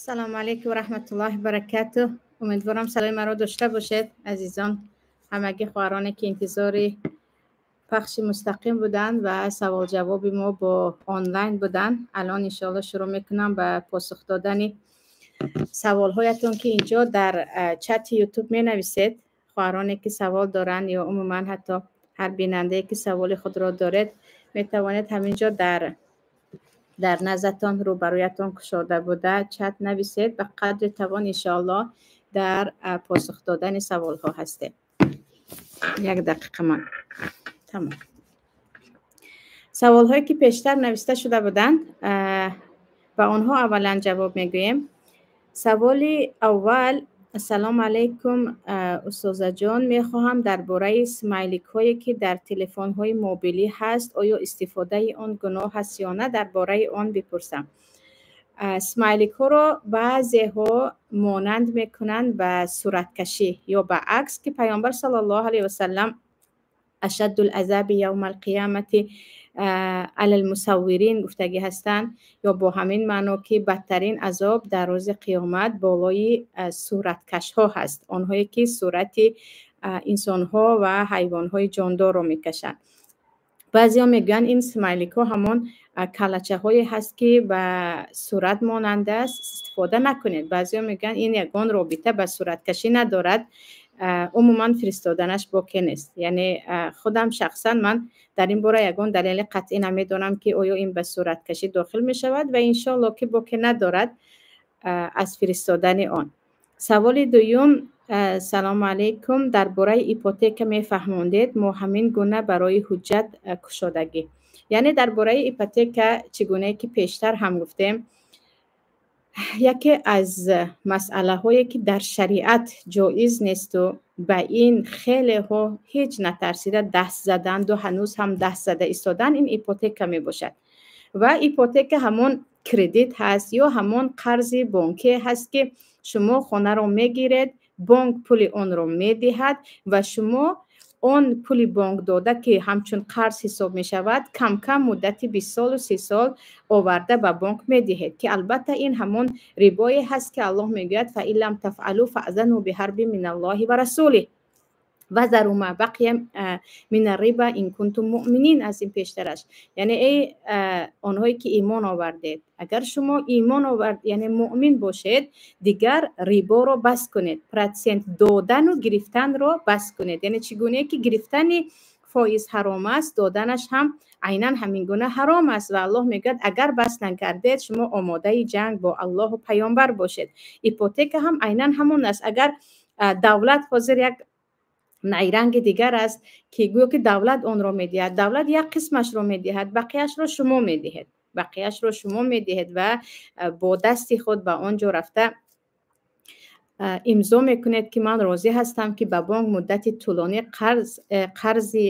Салому алейкум ва раҳматуллоҳи баракату. Умедворам, саломи маро дошта бошед, азизон, ҳамагӣ хоҳароне, ки интизори пахши мустақим буданд ва саволҷавоби мо бо онлайн буданд. Алон иншоалло шурӯъ мекунам ба посух додани саволҳоятон, ки инҷо дар чати Ютуб менависед. Хоҳароне, ки савол доранд ё умуман ҳатто ҳар бинандае, ки саволи худро доред, метавонед ҳаминҷо дар наздатон, рӯбарӯятон кушода буда, чат нависед. Ба қадри тавон иншоалло дар посух додани саволҳо ҳастем. Як дақиқа, ман тамом. Саволҳое, ки пештар нависта шуда буданд, ба онҳо аввалан ҷавоб мегӯем. Саволи аввал: «Ассалому алайкум, устозаҷон, мехоҳам дар бораи смайликҳое, ки дар телефонҳои мобилӣ ҳаст, оё истифодаи он гуноҳ аст ё на, дар бораи он бипурсам». Смайликҳоро баъзеҳо монанд мекунанд ба сураткашӣ ё ба акс, ки Паёмбар саллаллоҳу алайҳи васаллам «أشد العذاب يوم القيامة على المصورين» гуфтагӣ ҳастанд, ё бо ҳамин маъно, ки бадтарин азоб дар рӯзи қиёмат болои сураткашҳо ҳаст, онҳое ки сурати инсонҳо ва ҳайвонҳои ҷондорро мекашанд. Баъзеҳо мегӯянд, ин смайликҳо ҳамон калачаҳое ҳаст, ки ба сурат монанд аст, истифода накунед. Баъзеҳо мегӯянд, ин ягон робита ба сураткашӣ надорад, умуман фиристоданаш боке нест. Яъне худам шахсан ман дар ин бора ягон далели қатъӣ намедонам, ки оё ин ба сураткашӣ дохил мешавад, ва иншоалло, ки боке надорад аз фиристодани он. Саволи дуюм: «Салому алайкум, дар бораи ипотека мефаҳмондед, мо ҳамин гуна барои ҳуҷҷат кушодагӣ». Яъне дар бораи ипотека, чӣ гунае ки пештар ҳам гуфтем, яке аз масъалаҳое, ки дар шариат ҷоиз несту ба ин хелеҳо ҳеҷ натарсида даст заданду ҳанӯз ҳам даст зада истодан, ин ипотека мебошад. Ва ипотека ҳамон кредит ҳаст ё ҳамон қарзи бонкие ҳаст, ки шумо хонаро мегиред, бонк пули онро медиҳад ва шумо он пули бонк дода, ки ҳамчун қарз ҳисоб мешавад, камкам муддати 20 солу 30 сол оварда ба бонк медиҳед, ки албатта ин ҳамон рибое ҳаст, ки Аллоҳ мегӯяд: «فإن لم تفعلوا فأذنوا بحرب من الله ورسوله وذروا ما بقي من الربا إن كنتم مؤمنين». Аз ин пештараш, яъне эй онҳое ки имон овардед, агар шумо имон овард, яъне муъмин бошед, дигар риборо бас кунед, процент додану гирифтанро бас кунед. Яъне чӣ гунае ки гирифтани фоиз ҳаром аст, доданаш ҳам айнан ҳамин гуна ҳаром аст. Ва Аллоҳ мегӯяд, агар бас накардед, шумо омодаи ҷанг бо Аллоҳу паёмбар бошед. Ипотека ҳам айнан ҳамон аст. Агар давлат, ҳозир як найранги дигар аст, ки гӯё ки давлат онро медиҳад, давлат як қисмашро медиҳад, бақияшро шумо медиҳед, бақияшро шумо медиҳед ва бо дасти худ ба он ҷо рафта имзо мекунед, ки ман розӣ ҳастам, ки ба бонк муддати тӯлонӣ қарз, қарзи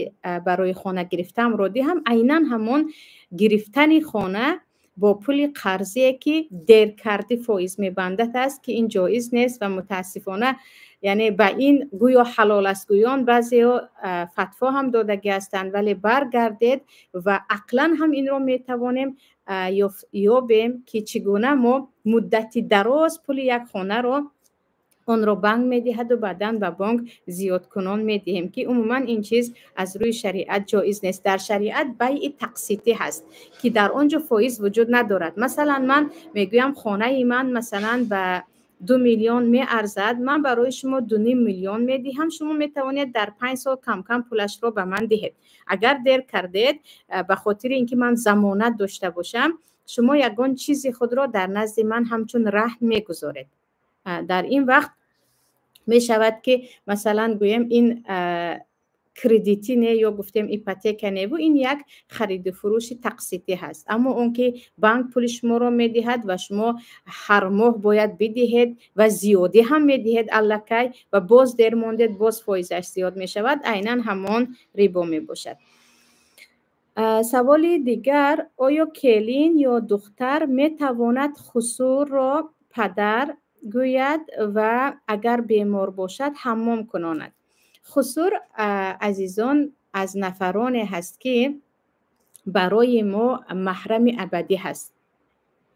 барои хона гирифтаамро диҳам. Айнан ҳамон гирифтани хона бо пули қарзие, ки деркардӣ фоиз мебандад аст, ки ин ҷоиз нест. Ва мутаассифона, яъне ба ин гӯё ҳалол аст гӯён баъзеҳо фатво ҳам додагӣ ҳастанд. Вале баргардед ва ақлан ҳам инро метавонем ёбем, ки чӣ гуна мо муддати дароз пули як хонаро онро банк медиҳаду баъдан ба бонк зиёдкунон медиҳем, ки умуман ин чиз аз рӯи шариат ҷоиз нест. Дар шариат байъи тақситӣ ҳаст, ки дар он ҷо фоиз вуҷуд надорад. Масалан, ман мегӯям, хонаи ман, масалан, ба 2 миллион меарзад, ман барои шумо 2,5 миллион медиҳам, шумо метавонед дар 5 сол камкам пулашро ба ман диҳед. Агар дер кардед, ба хотири ин ки ман замонат дошта бошам, шумо ягон чизи худро дар назди ман ҳамчун раҳн мегузоред. Дар ин вақт мешавад, ки масалан гӯем, ин кредитӣ не ё гуфтем ипотека неву ин як хариду фурӯши тақситӣ ҳаст. Аммо он ки банк пули шуморо медиҳад ва шумо ҳар моҳ бояд бидиҳед ва зиёдӣ ҳам медиҳед аллакай ва боз дер мондед, боз фоизаш зиёд мешавад, айнан ҳамон рибо мебошад. Саволи дигар: «Оё келин ё духтар метавонад хусурро падар гӯяд ва агар бемор бошад, ҳаммом кунонад?» Хусур, азизон, аз нафароне ҳаст, ки барои мо маҳрами абадӣ ҳаст.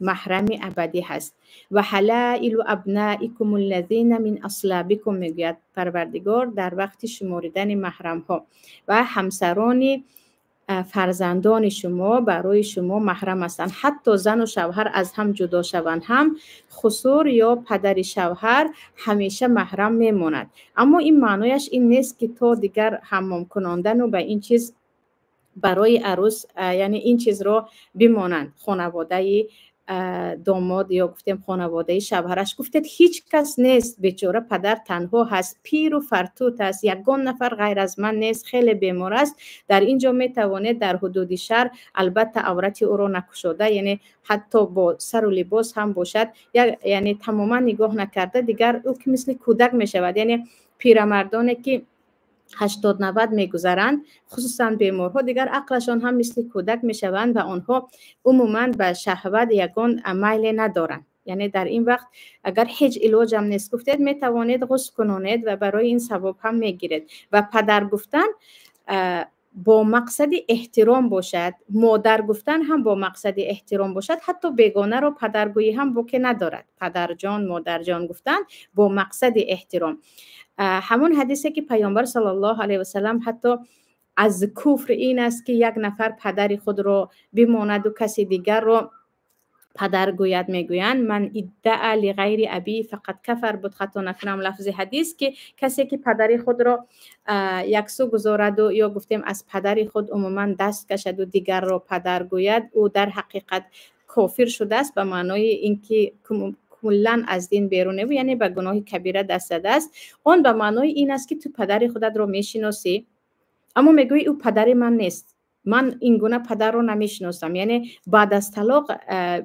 Маҳрами абадӣ ҳаст. Ва ҳалаилу абнаикум аллазина мин аслабикум, мегӯяд Парвардигор дар вақти шуморидани маҳрамҳо, ва ҳамсарони фарзандони шумо барои шумо маҳрам ҳастанд. Ҳатто зану шавҳар аз ҳам ҷудо шаванд ҳам, хусур ё падари шавҳар ҳамеша маҳрам мемонад. Аммо ин маънояш ин нест, ки то дигар ҳаммом кунондану ба ин чиз барои арӯс, яъне ин чизро бимонанд хонаводаи домод ё гуфтем хонаводаи шавҳараш. Гуфтед, ҳеҷ кас нест, бечора падар танҳо ҳаст, пиру фартут аст, ягон нафар ғайр аз ман нест, хеле бемор аст. Дар ин ҷо метавонед дар ҳудуди шаҳр, албатта аврати ӯро накушода, яъне ҳатто бо сару либос ҳам бошад, яъне тамоман нигоҳ накарда, дигар ӯ ки мисли кӯдак мешавад. Яъне пирамардоне ки 80-90 мегузаранд, хусусан беморҳо, дигар ақлашон ҳам мисли кӯдак мешаванд ва онҳо умуман ба шаҳват ягон майле надоранд. Яъне дар ин вақт агар ҳеҷ илоҷам нест, гуфтед, метавонед ғусл кунонед ва барои ин савоб ҳам мегиред. Ва падар гуфтан бо мақсади эҳтиром бошад, модар гуфтан ҳам бо мақсади эҳтиром бошад, ҳатто бегонаро падаргӯӣ ҳам боке надорад. Падарҷон, модарҷон гуфтан бо мақсади эҳтиром. Ҳамон ҳадисе ки Паёмбар саллаллоҳу алайҳи васаллам ҳатто аз куфр ин аст, ки як нафар падари худро бимонаду каси дигарро падар гӯяд, мегӯянд ман иддаъа лиғайри аби фақат кафар буд, хато накунам лафзи ҳадис, ки касе ки падари худро яксӯ гузораду ё гуфтем аз падари худ умуман даст кашаду дигарро падар гӯяд, ӯ дар ҳақиқат кофир шудааст, ба маънои ин ки куллан аз дин берун, яъне ба гуноҳи кабира даст задааст. Он ба маънои ин аст, ки ту падари худатро мешиносӣ, аммо мегӯӣ, ӯ падари ман нест, ман ин гуна падарро намешиносам. Яъне баъд аз талоқ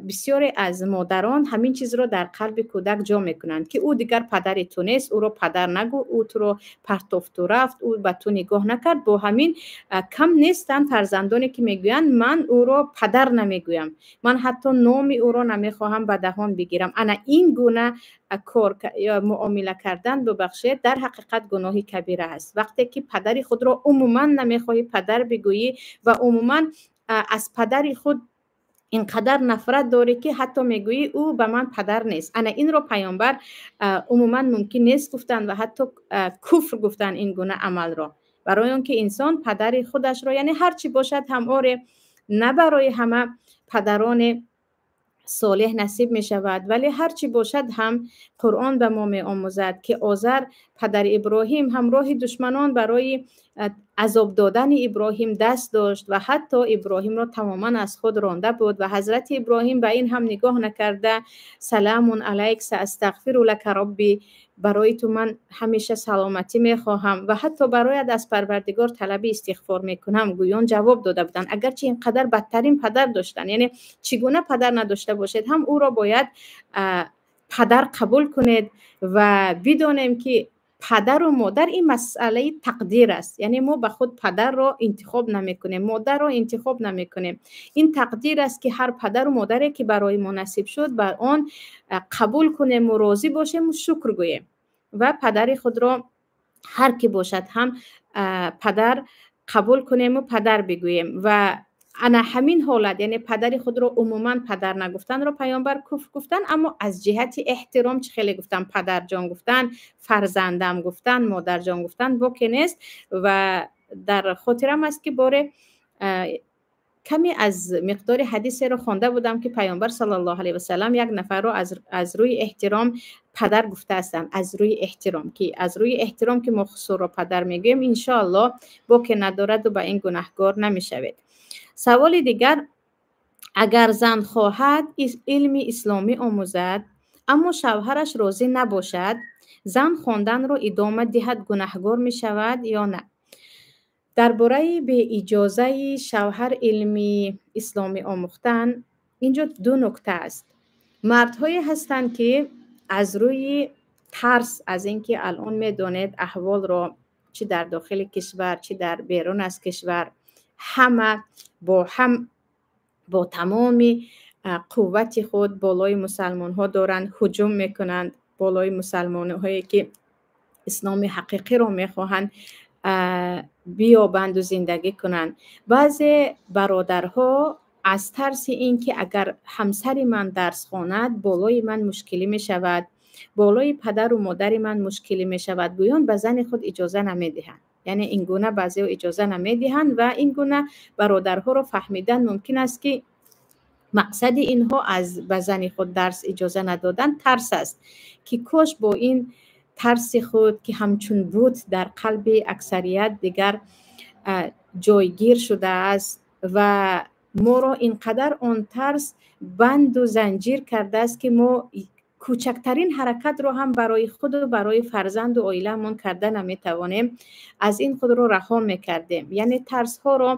бисёре аз модарон ҳамин чизро дар қалби кӯдак ҷо мекунанд, ки ӯ дигар падари ту нест, ӯро падар нагӯ, ӯ туро партофту рафт, ӯ ба ту нигоҳ накард. Бо ҳамин кам нестанд фарзандоне ки мегӯянд, ман ӯро падар намегӯям, ман ҳатто номи ӯро намехоҳам ба даҳон бигирам. Ана ин гуна кор ё муомила кардан, бубахшед, дар ҳақиқат гуноҳи кабира аст. Вақте ки падари худро умуман намехоҳӣ падар бигӯӣ ва умуман аз падари худ инқадар нафрат дорӣ, ки ҳатто мегӯӣ, ӯ ба ман падар нест, ана инро Паёмбар умуман мумкин нест гуфтанд ва ҳатто куфр гуфтанд ин гуна амалро, барои он ки инсон падари худашро, яъне ҳар чӣ бошад ҳам, оре, на барои ҳама падароне солеҳ насиб мешавад, вале ҳар чӣ бошад ҳам Қуръон ба мо меомӯзад, ки Озар падари Иброҳим ҳамроҳи душманон барои азоб додани Иброҳим даст дошт ва ҳатто Иброҳимро тамоман аз худ ронда буд ва ҳазрати Иброҳим ба ин ҳам нигоҳ накарда, саламун алайк, саастағфиру лака робби, барои ту ман ҳамеша саломатӣ мехоҳам ва ҳатто бароят аз Парвардигор талаби истиғфор мекунам, гӯён ҷавоб дода буданд. Агарчи ин қадар бадтарин падар доштанд, яъне чӣ гуна падар надошта бошед ҳам, ӯро бояд падар қабул кунед. Ва бидонем, ки падару модар ин масъалаи тақдир аст, яъне мо ба худ падарро интихоб намекунем, модарро интихоб намекунем. Ин тақдир аст, ки ҳар падару модаре ки барои мо насиб шуд, бар он қабул кунему розӣ бошему шукр гӯем ва падари худро ҳар ки бошад ҳам падар қабул кунему падар бигӯем. Ва ана ҳамин ҳолат, яъне падари худро умуман падар нагуфтанро Паёмбар куфр гуфтан. Аммо аз ҷиҳати эҳтиром, чӣ хеле гуфтан, падарҷон гуфтан, фарзандам гуфтан, модарҷон гуфтан боке нест. Ва дар хотирам аст, ки боре каме аз миқдори ҳадисеро хонда будам, ки Паёмбар саллаллоҳу алайҳи васаллам як нафарро аз рӯи эҳтиром падар гуфтаастанд, аз рӯи эҳтиром, ки аз рӯи эҳтиром ки мо хусурро падар мегӯем, иншоаллоҳ боке надораду ба ин гунаҳгор намешавед. Саволи дигар: агар зан хоҳад илми исломӣ омӯзад, аммо шавҳараш розӣ набошад, зан хонданро идома диҳад, гунаҳгор мешавад ё на? Дар бораи беиҷозаи шавҳар илми исломӣ омӯхтан инҷо ду нукта аст. Мардҳое ҳастанд, ки аз рӯи тарс аз ин ки алон медонед аҳволро, чӣ дар дохили кишвар, чӣ дар берун аз кишвар, ҳама бо ҳам бо тамоми қуввати худ болои мусалмонҳо доранд ҳуҷум мекунанд, болои мусалмонҳое ки исломи ҳақиқиро мехоҳанд биёбанду зиндагӣ кунанд. Баъзе бародарҳо Аз тарси ин ки агар ҳамсари ман дарс хонад, болои ман мушкилӣ мешавад, болои падару модари ман мушкилӣ мешавад, гӯён ба зани худ иҷоза намедиҳанд. Яъне ин гуна баъзеҳо иҷоза намедиҳанд ва ин гуна бародарҳоро фаҳмидан мумкин аст, ки мақсади инҳо аз ба зани худ дарс иҷоза надодан тарс аст, ки кош бо ин тарси худ, ки ҳамчун бут дар қалби аксарият дигар ҷойгир шудааст ва моро ин қадар он тарс банду занҷир кардааст, ки мо кӯчактарин ҳаракатро ҳам барои худу барои фарзанду оилаамон карда наметавонем, аз ин худро раҳо мекардем. Яъне тарсҳоро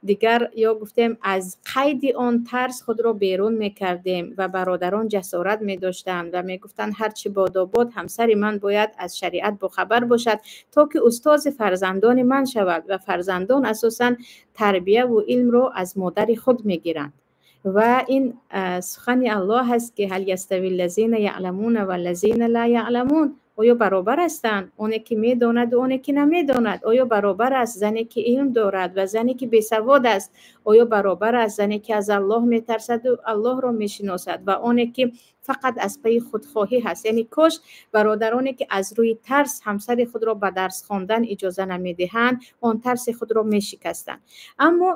дигар ё гуфтем аз қайди он тарс худро берун мекардем ва бародарон ҷасорат медоштанд ва мегуфтанд: ҳарчи бодобод, ҳамсари ман бояд аз шариат бохабар бошад, то ки устози фарзандони ман шавад. Ва фарзандон асосан тарбияву илмро аз модари худ мегиранд. Ва ин сухани Аллоҳ аст, ки هل يستوي الذين يعلمون والذين لا يعلمون. Оё баробар ҳастанд оне ки медонаду оне ки намедонад? Оё баробар аст зане ки илм дорад ва зане ки бесавод аст? Оё баробар аст зане ки аз Аллоҳ метарсаду Аллоҳро мешиносад ва оне ки фақат аз пайи худхоҳӣ ҳаст? Яъне кош бародароне ки аз рӯи тарс ҳамсари худро ба дарс хондан иҷоза намедиҳанд, он тарси худро мешикастанд. Аммо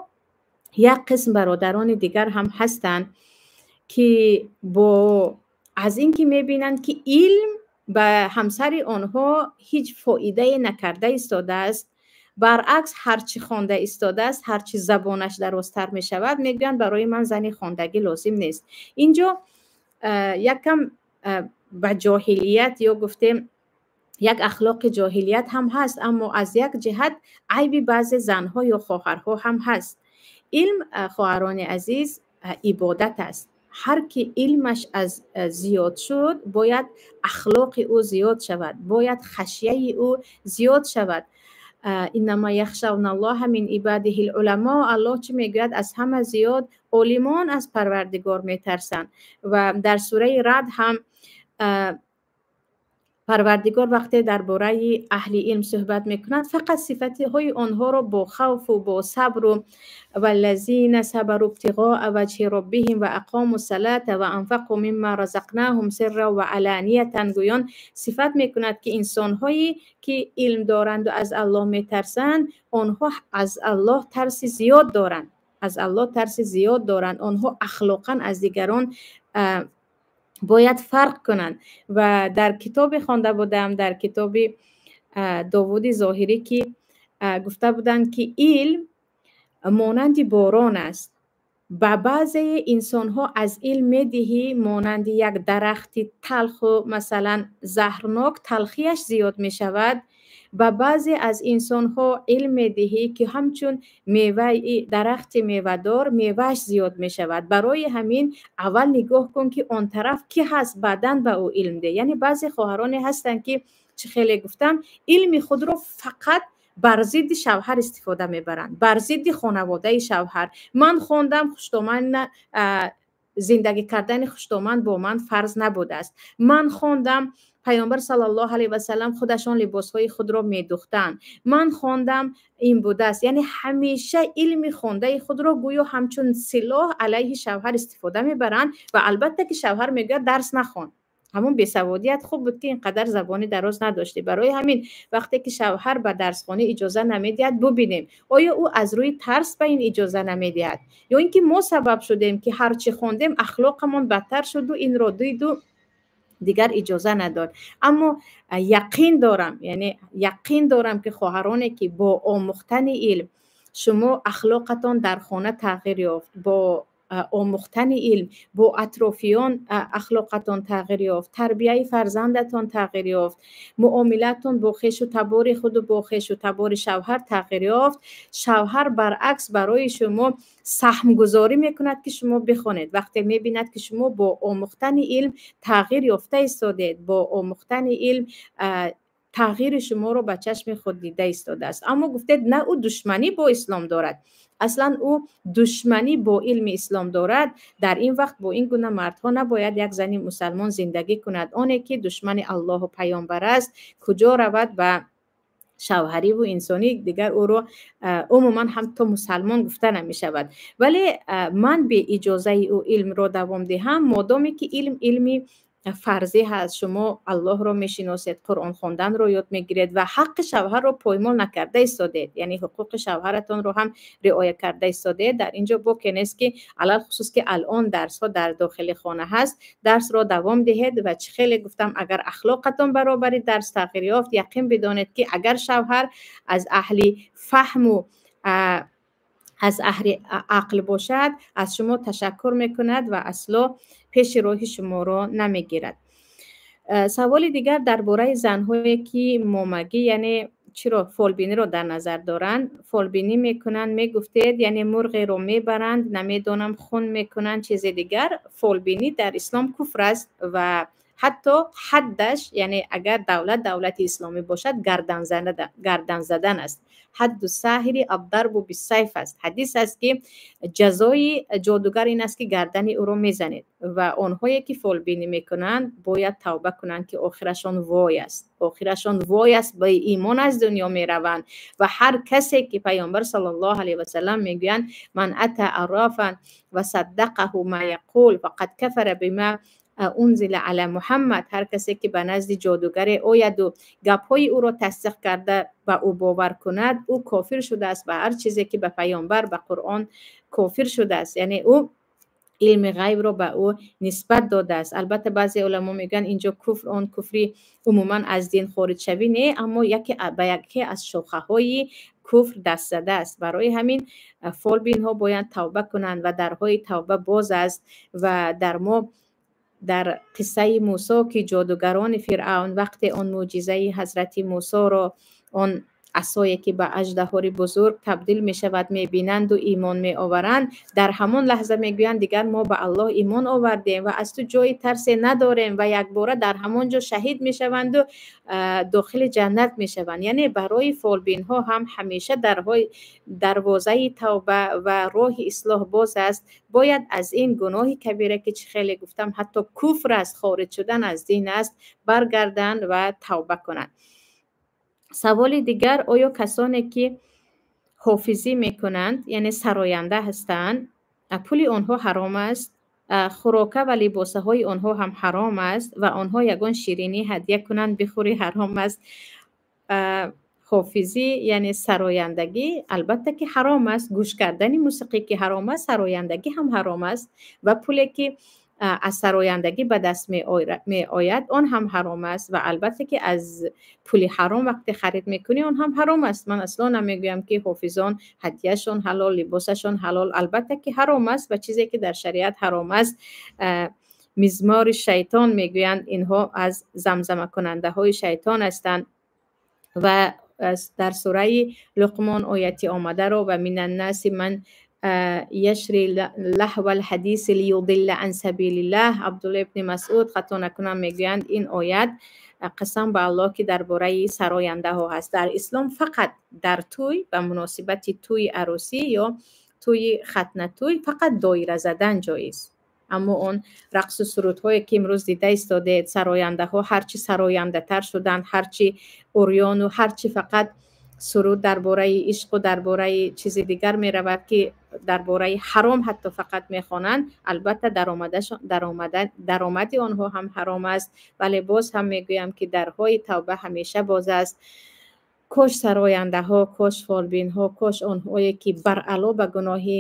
як қисм бародарони дигар ҳам ҳастанд, ки бо аз ин ки мебинанд, ки илм ба ҳамсари онҳо ҳеҷ фоидае накарда истодааст, баръакс, ҳарчи хонда истодааст, ҳарчи забонаш дарозтар мешавад, мегӯянд: барои ман зани хондагӣ лозим нест. Инҷо якам ба ҷоҳилият ё гуфтем як ахлоқи ҷоҳилият ҳам ҳаст, аммо аз як ҷиҳат айби баъзе занҳо ё хоҳарҳо ҳам ҳаст. Илм, хоҳарони азиз, ибодат аст. Ҳар ки илмаш аз зиёд шуд, бояд ахлоқи ӯ зиёд шавад, бояд хашияи ӯ зиёд шавад. إنما يخشى الله من عباده العلماء. Аллоҳ чӣ мегӯяд? Аз ҳама зиёд олимон аз Парвардигор метарсанд. Ва дар сураи Рад ҳам Парвардигор вақте дар бораи аҳли илм суҳбат мекунад, фақат сифатҳои онҳоро бо хавфу бо сабру والذين صبروا ابتغاء وجه ربهم وأقاموا الصلاة وأنفقوا مما رزقناهم سرا وعلانية гӯён сифат мекунад, ки инсонҳое ки илм доранду аз Аллоҳ метарсанд, онҳо аз Аллоҳ тарси зиёд доранд, аз Аллоҳ тарси зиёд доранд, онҳо ахлоқан аз дигарон бояд фарқ кунанд. Ва дар китобе хонда будам, дар китоби Довуди Зоҳирӣ, ки гуфта буданд, ки илм монанди борон аст. Ба баъзеи инсонҳо аз илм медиҳӣ, монанди як дарахти талху масалан заҳрнок талхияш зиёд мешавад. Ба баъзе аз инсонҳо илм медиҳӣ, ки ҳамчун меваи дарахти мевадор мевааш зиёд мешавад. Барои ҳамин аввал нигоҳ кун, ки он тараф кӣ ҳаст, баъдан ба ӯ илм деҳ. Яъне баъзе хоҳароне ҳастанд, ки чӣ хеле гуфтам, илми худро фақат бар зидди шавҳар истифода мебаранд, бар зидди хонаводаи шавҳар. Ман хондам, хуштоман зиндагӣ кардани хуштоман бо ман фарз набудааст. Ман хондам, Паёмбар саллаллоҳу алайҳи васалам худашон либосҳои худро медӯхтанд. Ман хондам, ин будааст. Яъне ҳамеша илми хондаи худро гӯё ҳамчун силоҳ алайҳи шавҳар истифода мебаранд. Ва албатта ки шавҳар мегӯяд: дарс нахон, ҳамон бесаводият хуб буд, ки ин қадар забони дароз надоштӣ. Барои ҳамин вақте ки шавҳар ба дарсхонӣ иҷоза намедиҳад, бубинем, оё ӯ аз рӯи тарс ба ин иҷоза намедиҳад ё ин ки мо сабаб шудем, ки ҳарчи хондем, ахлоқамон бадтар шуду инро диду дигар иҷоза надод. Аммо яқин дорам, яъне яқин дорам, ки хоҳароне ки бо омӯхтани илм шумо ахлоқатон дар хона тағйир ёфт, бо омӯхтани илм бо атрофиён ахлоқатон тағйир ёфт, тарбияи фарзандатон тағйир ёфт, муомилатон бо хешу табори худу бо хешу табори шавҳар тағйир ёфт, шавҳар баръакс барои шумо саҳмгузорӣ мекунад, ки шумо бихонед. Вақте мебинад, ки шумо бо омӯхтани илм тағйир ёфта истодед, бо омӯхтани илм тағйири шуморо ба чашми худ дида истодааст. Аммо гуфтед, на, ӯ душманӣ бо ислом дорад, аслан ӯ душманӣ бо илми ислом дорад. Дар ин вақт бо ин гуна мардҳо набояд як зани мусалмон зиндагӣ кунад. Оне ки душмани Аллоҳу паёмбар аст, куҷо равад ба Шавҳариву инсонӣ дигар ӯро умуман ҳам то мусалмон гуфта намешавад. Вале ман бе иҷозаи ӯ илмро давом диҳам, модоме ки илм илми фарзӣ ҳаст, шумо Аллоҳро мешиносед, Қуръон хонданро ёд мегиред ва ҳаққи шавҳарро поймол накарда истодед, яъне ҳуқуқи шавҳаратонро ҳам риоя карда истодед, дар ин ҷо боке нест, ки алалхусус ки алон дарсҳо дар дохили хона ҳаст, дарсро давом диҳед. Ва чӣ хеле гуфтам, агар ахлоқатон баробари дарс тағйир ёфт, яқин бидонед, ки агар шавҳар аз аҳли фаҳму аз аҳли ақл бошад, аз шумо ташаккур мекунад ва асло пеши роҳи шуморо намегирад. Саволи дигар дар бораи занҳое, ки момагӣ, яъне чиро, фолбиниро дар назар доранд, фолбинӣ мекунанд, мегуфтед, яъне мурғеро мебаранд, намедонам, хун мекунанд, чизи дигар. Фолбинӣ дар ислом куфр аст ва ҳатто ҳаддаш, яъне агар давлат давлати исломӣ бошад, гардан задан аст. حد الساحر الضرب بالسيف аст. Ҳадис аст, ки ҷазои ҷодугар ин аст, ки гардани ӯро мезанед. Ва онҳое, ки фолбинӣ мекунанд, бояд тавба кунанд, ки охирашон вой аст, охирашон вой аст, ба имон аз дунё мераванд. Ва ҳар касе ки Паёмбар саллаллоҳу алайҳи васалам мегӯянд: من أتى عرافا وصدقه ما يقول فقد كفر بما أنزل على محمد. Ҳар касе ки ба назди ҷодугаре ояду гапҳои ӯро тасдиқ карда, ба ӯ бовар кунад, ӯ кофир шудааст ба ҳар чизе, ки ба Паёмбар, ба Қуръон кофир шудааст, яъне ӯ илми ғайбро ба ӯ нисбат додааст. Албатта, баъзе уламо мегӯянд, инҷо куфр он куфри умуман аз дин хориҷшавӣ не, аммо яке ба яке аз шохаҳои куфр даст задааст. Барои ҳамин фолбинҳо бояд тавба кунанд ва дарҳои тавба боз аст. Ва дар мо дар қиссаи Мусо, ки ҷодугарони Фиръавн вақте он мӯъҷизаи ҳазрати Мусоро, он асое ки ба аждаҳори бузург табдил мешавад, мебинанду имон меоваранд, дар ҳамон лаҳза мегӯянд: «Дигар мо ба Аллоҳ имон овардем ва аз ту ҷои тарсе надорем», ва якбора дар ҳамон ҷо шаҳид мешаванду дохили ҷаннат мешаванд. Яъне барои фолбинҳо ҳам ҳамеша дарҳои дарвозаи тавба ва роҳи ислоҳ боз аст. Бояд аз ин гуноҳи кабира, ки чӣ хеле гуфтам, ҳатто куфр аст, хориҷ шудан аз дин аст, баргарданд ва тавба кунанд. Саволи дигар: оё касоне, ки ҳофизӣ мекунанд, яъне сароянда ҳастанд, пули онҳо ҳаром аст, хӯрока ва либосаҳои онҳо ҳам ҳаром аст ва онҳо ягон ширинӣ ҳадя кунанд, бихӯрӣ, ҳаром аст? Ҳофизӣ, яъне сарояндагӣ, албатта ки ҳаром аст. Гӯш кардани мусиқӣ ки ҳаром аст, сарояндагӣ ҳам ҳаром аст ва пуле, ки аз сарояндагӣ ба даст меояд, он ҳам ҳаром аст. Ва албатта ки аз пули ҳаром вақте харид мекунӣ, он ҳам ҳаром аст. Ман асло намегӯям, ки ҳофизон ҳадияшон ҳалол, либосашон ҳалол. Албатта ки ҳаром аст ва чизе, ки дар шариат ҳаром аст, мизмори шайтон мегӯянд, инҳо аз замзамакунандаҳои шайтон ҳастанд. Ва дар сураи Луқмон ояти омадаро: ومن الناس من يشري لهو الحديث ليضل عن سبيل الله. Абдулло ибни Масъуд, хато накунам, мегӯянд, ин оят, қасам ба Аллоҳ, ки дар бораи сарояндаҳо ҳаст. Дар ислом фақат дар тӯй, ба муносибати тӯи арӯсӣ ё тӯи хатнатӯй, фақат доира задан ҷоиз. Аммо он рақсу сурудҳое, ки имрӯз дида истодед, сарояндаҳо ҳарчи сарояндатар шуданд, ҳарчи урёну ҳарчи фақат суруд дар бораи ишқу дар бораи чизи дигар меравад, ки дар бораи ҳаром ҳатто фақат мехонанд, албатта даромади онҳо ҳам ҳаром аст. Вале боз ҳам мегӯям, ки дарҳои тавба ҳамеша боз аст. Кош сарояндаҳо, кош фолбинҳо, кош онҳое, ки баръало ба гуноҳи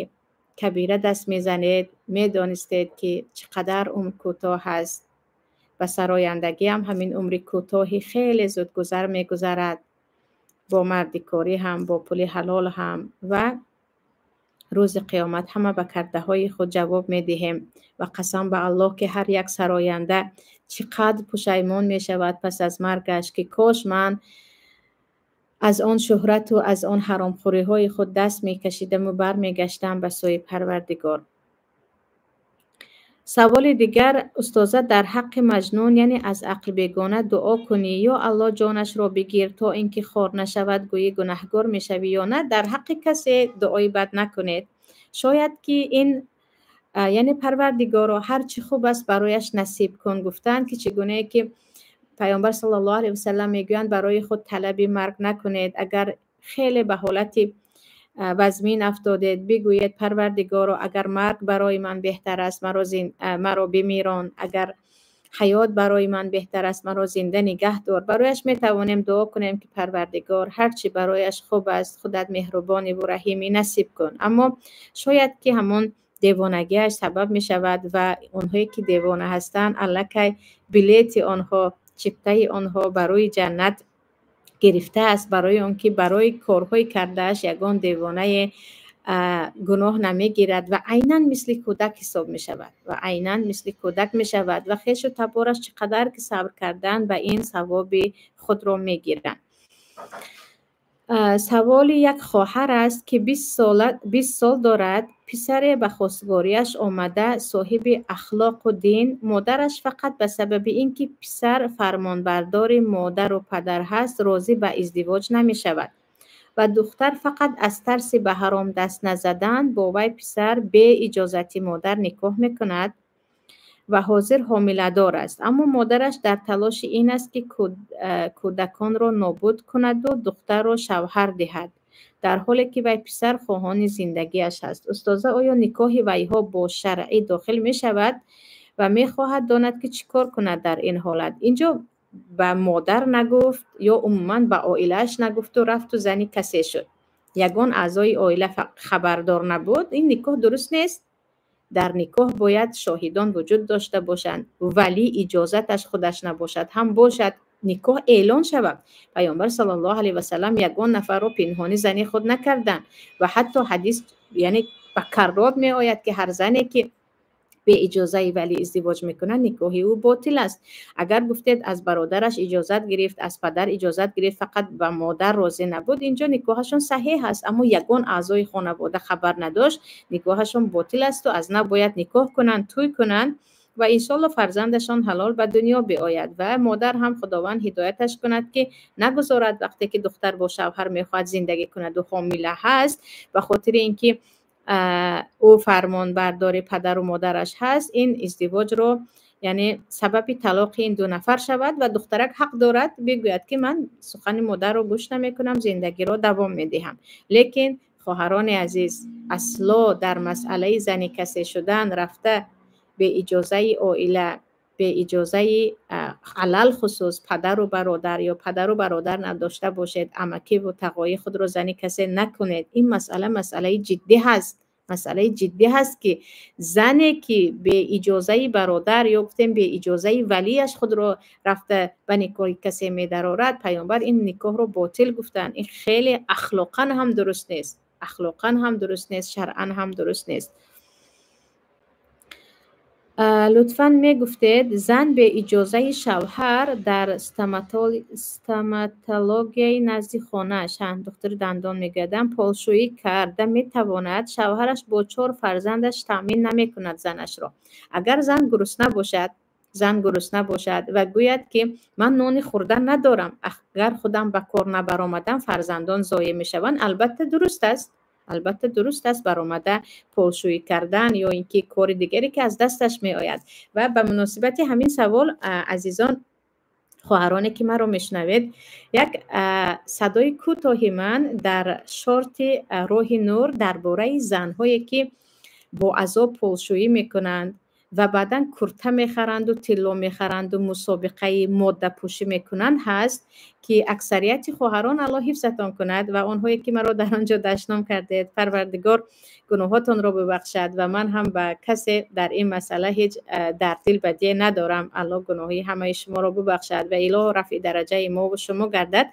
кабира даст мезанед, медонистед, ки чӣ қадар умр кӯтоҳ аст. Ба сарояндагиам ҳамин умри кӯтоҳи хеле зудгузар мегузарад, бо мардикорӣ ҳам, бо пули ҳалол ҳам. Ва рӯзи қиёмат ҳама ба кардаҳои худ ҷавоб медиҳем. Ва қасам ба Аллоҳ, ки ҳар як сароянда чӣ қадр пушаймон мешавад пас аз маргаш, ки кош ман аз он шӯҳрату аз он ҳаромхӯриҳои худ даст мекашидаму бармегаштам ба сӯи Парвардигор. Саволи дигар: устоза, дар ҳаққи маҷнун, яъне аз ақл бегона, дуо кунӣ, ё Аллоҳ, ҷонашро бигир, то ин ки хор нашавад, гӯӣ гунаҳгор мешавӣ ё на? Дар ҳаққи касе дуои бад накунед. Шояд ки ин, яъне Парвардигоро, ҳар чӣ хуб аст, барояш насиб кун гуфтанд, ки чӣ гунае ки Паёмбар саллаллоҳу алайҳи васаллам мегӯянд, барои худ талаби марг накунед. Агар хеле ба ҳолати вазмин афтодед, бигӯед: Парвардигоро, агар марг барои ман беҳтар аст, маро бимирон, агар ҳаёт барои ман беҳтар аст, маро зинда нигаҳ дор. Барояш метавонем дуо кунем, ки Парвардигор, ҳарчи барояш хуб аст, худат меҳрубониву раҳимӣ, насиб кун. Аммо шояд ки ҳамон девонагиаш сабаб мешавад ва онҳое ки девона ҳастанд, аллакай билети онҳо, чиптаи онҳо барои ҷаннат гирифтааст, барои он ки барои корҳои кардааш ягон девонае гуноҳ намегирад ва айнан мисли кӯдак ҳисоб мешавад ва айнан мисли кӯдак мешавад ва хешу табораш чӣ қадар ки сабр кардан, ба ин савоби худро мегиранд. Саволи як хоҳар аст, ки 20 сол дорад. Писаре ба хостгориаш омада, соҳиби ахлоқу дин. Модараш фақат ба сабаби ин ки писар фармонбардори модару падар ҳаст, розӣ ба издивоҷ намешавад ва духтар фақат аз тарси ба ҳаром даст назадан бо вай писар бе иҷозати модар никоҳ мекунад ва ҳозир ҳомиладор аст. Аммо модараш дар талоши ин аст, ки кӯдаконро нобуд кунаду духтарро шавҳар диҳад, дар ҳоле ки вай писар хоҳони зиндагиаш ҳаст. Устоза, оё никоҳи вайҳо бо шаръӣ дохил мешавад? Ва мехоҳад донад, ки чӣ кор кунад дар ин ҳолат. Инҷо ба модар нагуфт ё умуман ба оилааш нагуфту рафту зани касе шуд, ягон аъзои оила хабардор набуд. Ин никоҳ дуруст нест. Дар никоҳ бояд шоҳидон вуҷуд дошта бошанд, валӣ иҷозаташ худаш набошад ҳам бошад, никоҳ эълон шавад. Паёмбар саллаллоҳу алайҳи васаллам ягон нафарро пинҳонӣ зани худ накарданд ва ҳатто ҳадис, яъне ба каррот меояд, ки ҳар зане ки беиҷозаи валӣ издивоҷ мекунад, никоҳи ӯ ботил аст. Агар гуфтед, аз бародараш иҷозат гирифт, аз падар иҷозат гирифт, фақат ба модар розӣ набуд, инҷо никоҳашон саҳеҳ аст. Аммо ягон аъзои хонавода хабар надошт, никоҳашон ботил асту аз нав бояд никоҳ кунанд, тӯй кунанд ва иншолло фарзандашон ҳалол ба дунё биояд. Ва модар ҳам Худованд ҳидояташ кунад, ки нагузорад, вақте ки духтар бо шавҳар мехоҳад зиндагӣ кунаду ҳомила ҳаст, ба хотири ин ки ӯ фармонбардори падару модараш ҳаст, ин издивоҷро, яъне сабаби талоқи ин ду нафар шавад. Ва духтарак ҳақ дорад бигӯяд, ки ман сухани модарро гӯш намекунам, зиндагиро давом медиҳам. Лекин, хоҳарони азиз, асло дар масъалаи зани касе шудан рафта беиҷозаи оила, беиҷозаи алалхусус падару бародар ё падару бародар надошта бошед, амакиву тағои худро зани касе накунед. Ин масъала масъалаи ҷиддӣ ҳаст, масъалаи ҷиддӣ ҳаст, ки зане ки беиҷозаи бародар ё гуфтем беиҷозаи валияш худро рафта ба никоҳи касе медарорад, паёмбар ин никоҳро ботил гуфтанд. Ин хеле ахлоқан ҳам дуруст нест, ахлоқан ҳам дуруст нест, шаръан ҳам дуруст нест. Лутфан мегуфтед, зан беиҷозаи шавҳар дар стоматологияи назди хонааш, духтури дандон мегӯядам, полшӯӣ карда метавонад? Шавҳараш бо чор фарзандаш таъмин намекунад занашро. Агар зан гурусна бошад, зан гурусна бошад ва гӯяд, ки ман нони хӯрдан надорам, агар худам ба кор набаромадам, фарзандон зоеъ мешаванд, албатта, дуруст аст, албатта, дуруст аст баромада полшӯӣ кардан ё ин ки кори дигаре ки аз дасташ меояд. Ва ба муносибати ҳамин савол, азизон, хоҳароне ки маро мешунавед, як садои кӯтоҳи ман дар шорти Роҳи нур дар бораи занҳое ки бо азоб полшӯӣ мекунанд ва баъдан курта мехаранду тилло мехаранду мусобиқаи моддапӯшӣ мекунанд ҳаст, ки аксарияти хоҳарон, Аллоҳ ҳифзатон кунад, ва онҳое ки маро дар он ҷо дашном кардед, Парвардигор гуноҳотонро бибахшад. Ва ман ҳам ба касе дар ин масъала ҳеҷ дар дил бадие надорам. Аллоҳ гуноҳи ҳамаи шуморо бибахшад ва илоҳ рафъи дараҷаи мову шумо гардад.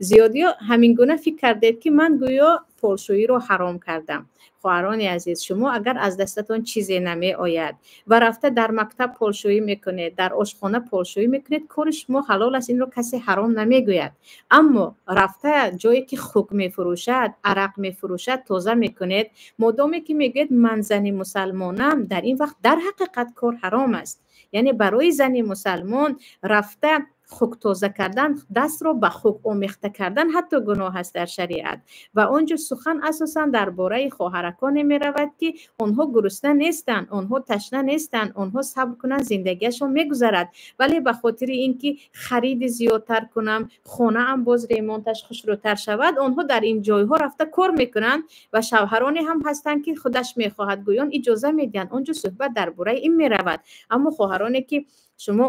Зиёдиё ҳамин гуна фикр кардед, ки ман гӯё полшӯиро ҳаром кардам. Хоҳарони азиз, шумо агар аз дастатон чизе намеояд ва рафта дар мактаб полшӯӣ мекунед, дар ошхона полшӯӣ мекунед, кори шумо ҳалол аст, инро касе ҳаром намегӯяд. Аммо рафта ҷое ки хук мефурӯшад, арақ мефурӯшад, тоза мекунед, модоме ки мегӯяд, ман зани мусалмонам, дар ин вақт дар ҳақиқат кор ҳаром аст. Яъне барои зани мусалмон рафта Хук тоза кардан, дастро ба хук омехта кардан ҳатто гуноҳ аст дар шариат. Ва он ҷо сухан асосан дар бораи хоҳараконе меравад, ки онҳо гурусна нестанд, онҳо ташна нестанд, онҳо сабр кунанд, зиндагиашон мегузарад. Вале ба хотири ин ки хариди зиёдтар кунам, хонаам боз ремонташ хушрӯтар шавад, онҳо дар ин ҷойҳо рафта кор мекунанд ва шавҳароне ҳам ҳастанд, ки худаш мехоҳад, гӯён иҷоза медиҳанд. Он ҷо суҳбат дар бораи ин меравад. Аммо хоҳароне ки шумо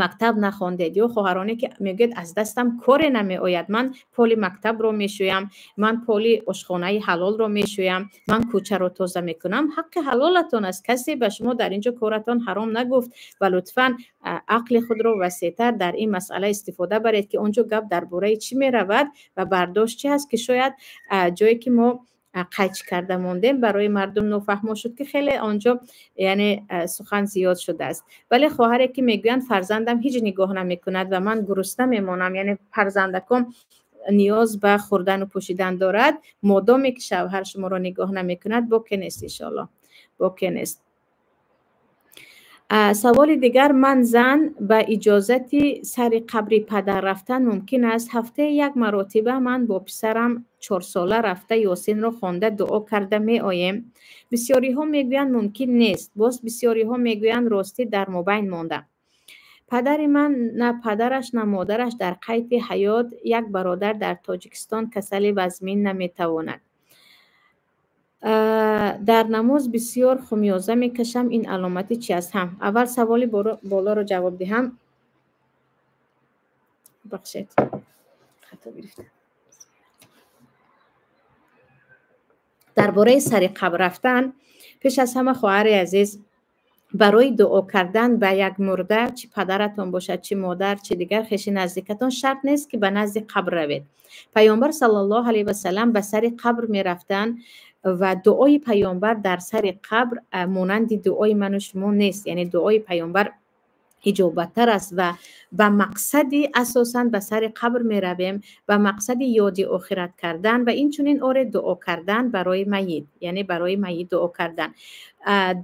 мактаб нахондед ё хоҳароне ки мегӯяд аз дастам коре намеояд, ман поли мактабро мешӯям, ман поли ошхонаи ҳалолро мешӯям, ман кӯчаро тоза мекунам, ҳаққи ҳалолатон аст. Касе ба шумо дар ин ҷо коратон ҳаром нагуфт ва лутфан ақли худро васеътар дар ин масъала истифода баред, ки он ҷо гап дар бораи чӣ меравад ва бардошт чӣ ҳаст, ки шояд ҷое ки мо қайч карда мондем барои мардум нофаҳмо шуд, ки хеле он ҷо яъне сухан зиёд шудааст. Вале хоҳаре ки мегӯянд фарзандам ҳеҷ нигоҳ намекунад ва ман гурусна мемонам, яъне фарзандаком ниёз ба хӯрдану пӯшидан дорад, модоме ки шавҳар шуморо нигоҳ намекунад, боке нест, иншоаллоҳ, боке нест. Саволи дигар: ман зан, ба иҷозати сари қабри падар рафтан мумкин аст? Ҳафтаи як маротиба ман бо писарам 4-сола рафта Ёсинро хонда дуо карда меоем. Бисёриҳо мегӯянд мумкин нест, боз бисёриҳо мегӯянд ростӣ дар мобайн монда. Падари ман на падараш, на модараш дар қайди ҳаёт, як бародар дар Тоҷикистон касали вазмин, наметавонад. Дар намоз бисёр хумёза мекашам, ин аломати чи аст? Ҳам аввал саволи болоро ҷавоб диҳам. Бахшед, хато гирифтам. Дар бораи сари қабр рафтан, пеш аз ҳама, хоҳари азиз, барои дуо кардан ба як мурда, чӣ падаратон бошад, чӣ модар, чӣ дигар хеши наздикатон, шарт нест, ки ба назди қабр равед. Паёмбар саллаллоҳу алайҳи васалам ба сари қабр мерафтанд ва дуои паёмбар дар сари қабр монанди дуои ману шумо нест, яъне дуои паёмбар иҷобаттар аст. Ва ба мақсади асосан ба сари қабр меравем ба мақсади ёди охират кардан ва инчунин оре дуо кардан барои майит, яъне барои майит дуо кардан.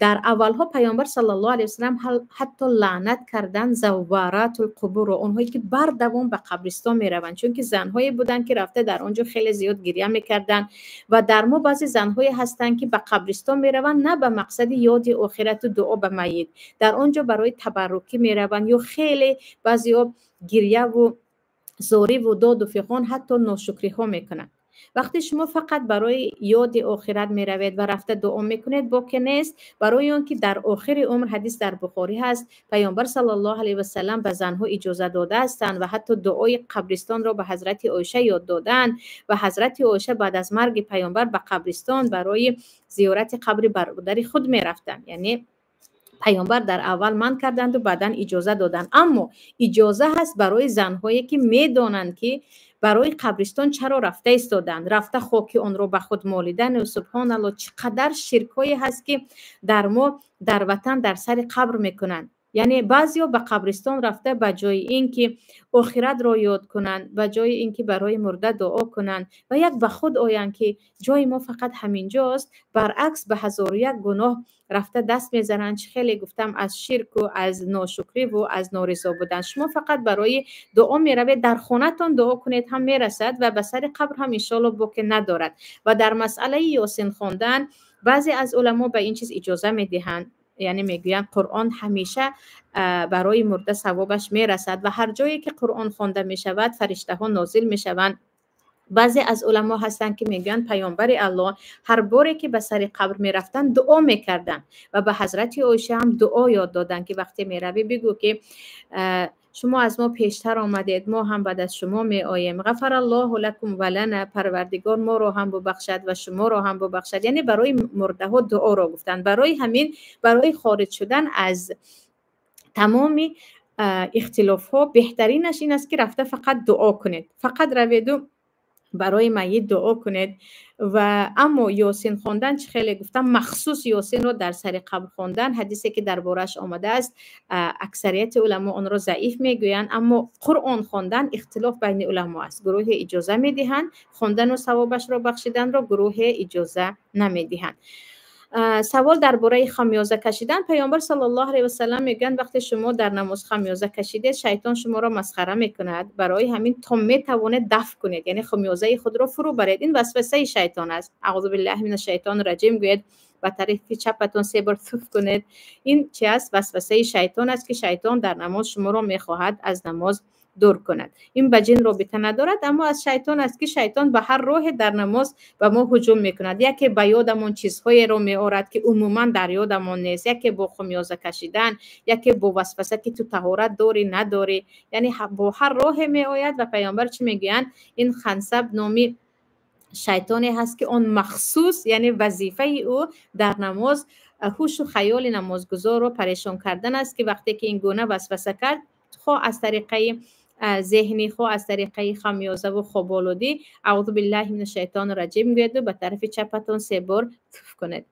Дар аввалҳо паёмбар саллаллоҳу алайҳи васалам ҳатто лаънат кардан завваратул қубурро, онҳое ки бардавом ба қабристон мераванд, чунки занҳое буданд, ки рафта дар он ҷо хеле зиёд гиря мекарданд. Ва дар мо баъзе занҳое ҳастанд, ки ба қабристон мераванд на ба мақсади ёди охирату дуо ба майит, дар он ҷо барои табаррукӣ мераванд ё хеле баъзеҳо гиряву зориву доду фиғон, ҳатто ношукриҳо мекунанд. Вақте шумо фақат барои ёди охират меравед ва рафта дуо мекунед, боке нест, барои он ки дар охири умр, ҳадис дар Бухорӣ ҳаст, паёмбар саллаллоҳу алайҳи васалам ба занҳо иҷоза додаастанд ва ҳатто дуои қабристонро ба ҳазрати Оиша ёд додаанд. Ва ҳазрати Оиша баъд аз марги паёмбар ба қабристон барои зиёрати қабри бародари худ мерафтанд. Яъне паёмбар дар аввал манъ карданду баъдан иҷоза доданд. Аммо иҷоза ҳаст барои занҳое, ки медонанд, ки барои қабристон чаро рафта истоданд, рафта хоки онро ба худ молидану субҳоналло, чӣ қадар ширкҳое ҳаст, ки дар мо дар ватан дар сари қабр мекунанд. Яъне баъзеҳо ба қабристон рафта, ба ҷои ин ки охиратро ёд кунанд, ба ҷои ин ки барои мурда дуо кунанд ва як ба худ оянд, ки ҷои мо фақат ҳаминҷост, баръакс ба ҳазору як гуноҳ рафта даст мезананд. Чӣ хеле гуфтам, аз ширку, аз ношукриву аз норизо будан. Шумо фақат барои дуо меравед, дар хонатон дуо кунед ҳам мерасад ва ба сари қабр ҳам иншоалло боке надорад. Ва дар масъалаи Ёсин хондан баъзе аз уламо ба ин чиз иҷоза медиҳанд, яъне мегӯянд Қуръон ҳамеша барои мурда савобаш мерасад ва ҳар ҷое ки Қуръон хонда мешавад, фариштаҳо нозил мешаванд. Баъзе аз уламо ҳастанд, ки мегӯянд паёмбари Аллоҳ ҳар боре ки ба сари қабр мерафтанд, дуо мекарданд ва ба ҳазрати Оиша ҳам дуо ёд доданд, ки вақте меравӣ, бигӯ, ки шумо аз мо пештар омадед, мо ҳам баъд аз шумо меоем, ғафараллоҳу лакум ва лана, Парвардигор моро ҳам бубахшад ва шуморо ҳам бубахшад. Яъне барои мурдаҳо дуоро гуфтанд. Барои ҳамин, барои хориҷ шудан аз тамоми ихтилофҳо беҳтаринаш ин аст, ки рафта фақат дуо кунед, фақат раведу барои майит дуо кунед. Ва аммо Ёсин хондан, чӣ хеле гуфтам, махсус Ёсинро дар сари қабр хондан, ҳадисе ки дар борааш омадааст, аксарияти уламо онро заиф мегӯянд. Аммо Қуръон хондан ихтилоф байни уламо аст: гурӯҳе иҷоза медиҳанд хондану савобашро бахшиданро, гурӯҳе иҷоза намедиҳанд. Савол дар бораи хамёза кашидан. Паёмбар саллаллоҳу алайҳи васаллам мегӯянд, вақте шумо дар намоз хамёза кашидед, шайтон шуморо масхара мекунад. Барои ҳамин то метавонед дафъ кунед, яъне хамёзаи худро фурӯ баред. Ин васвасаи шайтон аст. Аъузу биллаҳи минаш шайтони раҷим гӯед, ба тарафи чапатон се бор туф кунед. Ин чи аст? Васвасаи шайтон аст, ки шайтон дар намоз шуморо мехоҳад аз намоз дур кунад. Ин ба ҷин робита надорад, аммо аз шайтон аст, ки шайтон ба ҳар роҳе дар намоз ба мо ҳуҷум мекунад. Яке ба ёдамон чизҳоеро меорад, ки умуман дар ёдамон нест, яке бо хумёза кашидан, яке бо васваса, ки ту таҳорат дорӣ надорӣ, яъне бо ҳар роҳе меояд. Ва паёмбар чӣ мегӯянд? Ин хансаб номи шайтоне ҳаст, ки он махсус, яъне вазифаи ӯ дар намоз ҳушу хаёли намозгузорро парешон кардан аст, ки вақте ки ин гуна васваса кард, хоҳ аз тариқаи зеҳнӣ, хоҳ аз тариқаи хамёзаву хоболудӣ, аъузу биллаҳи минаш шайтони раҷим гӯеду ба тарафи чапатон се бор туф кунед.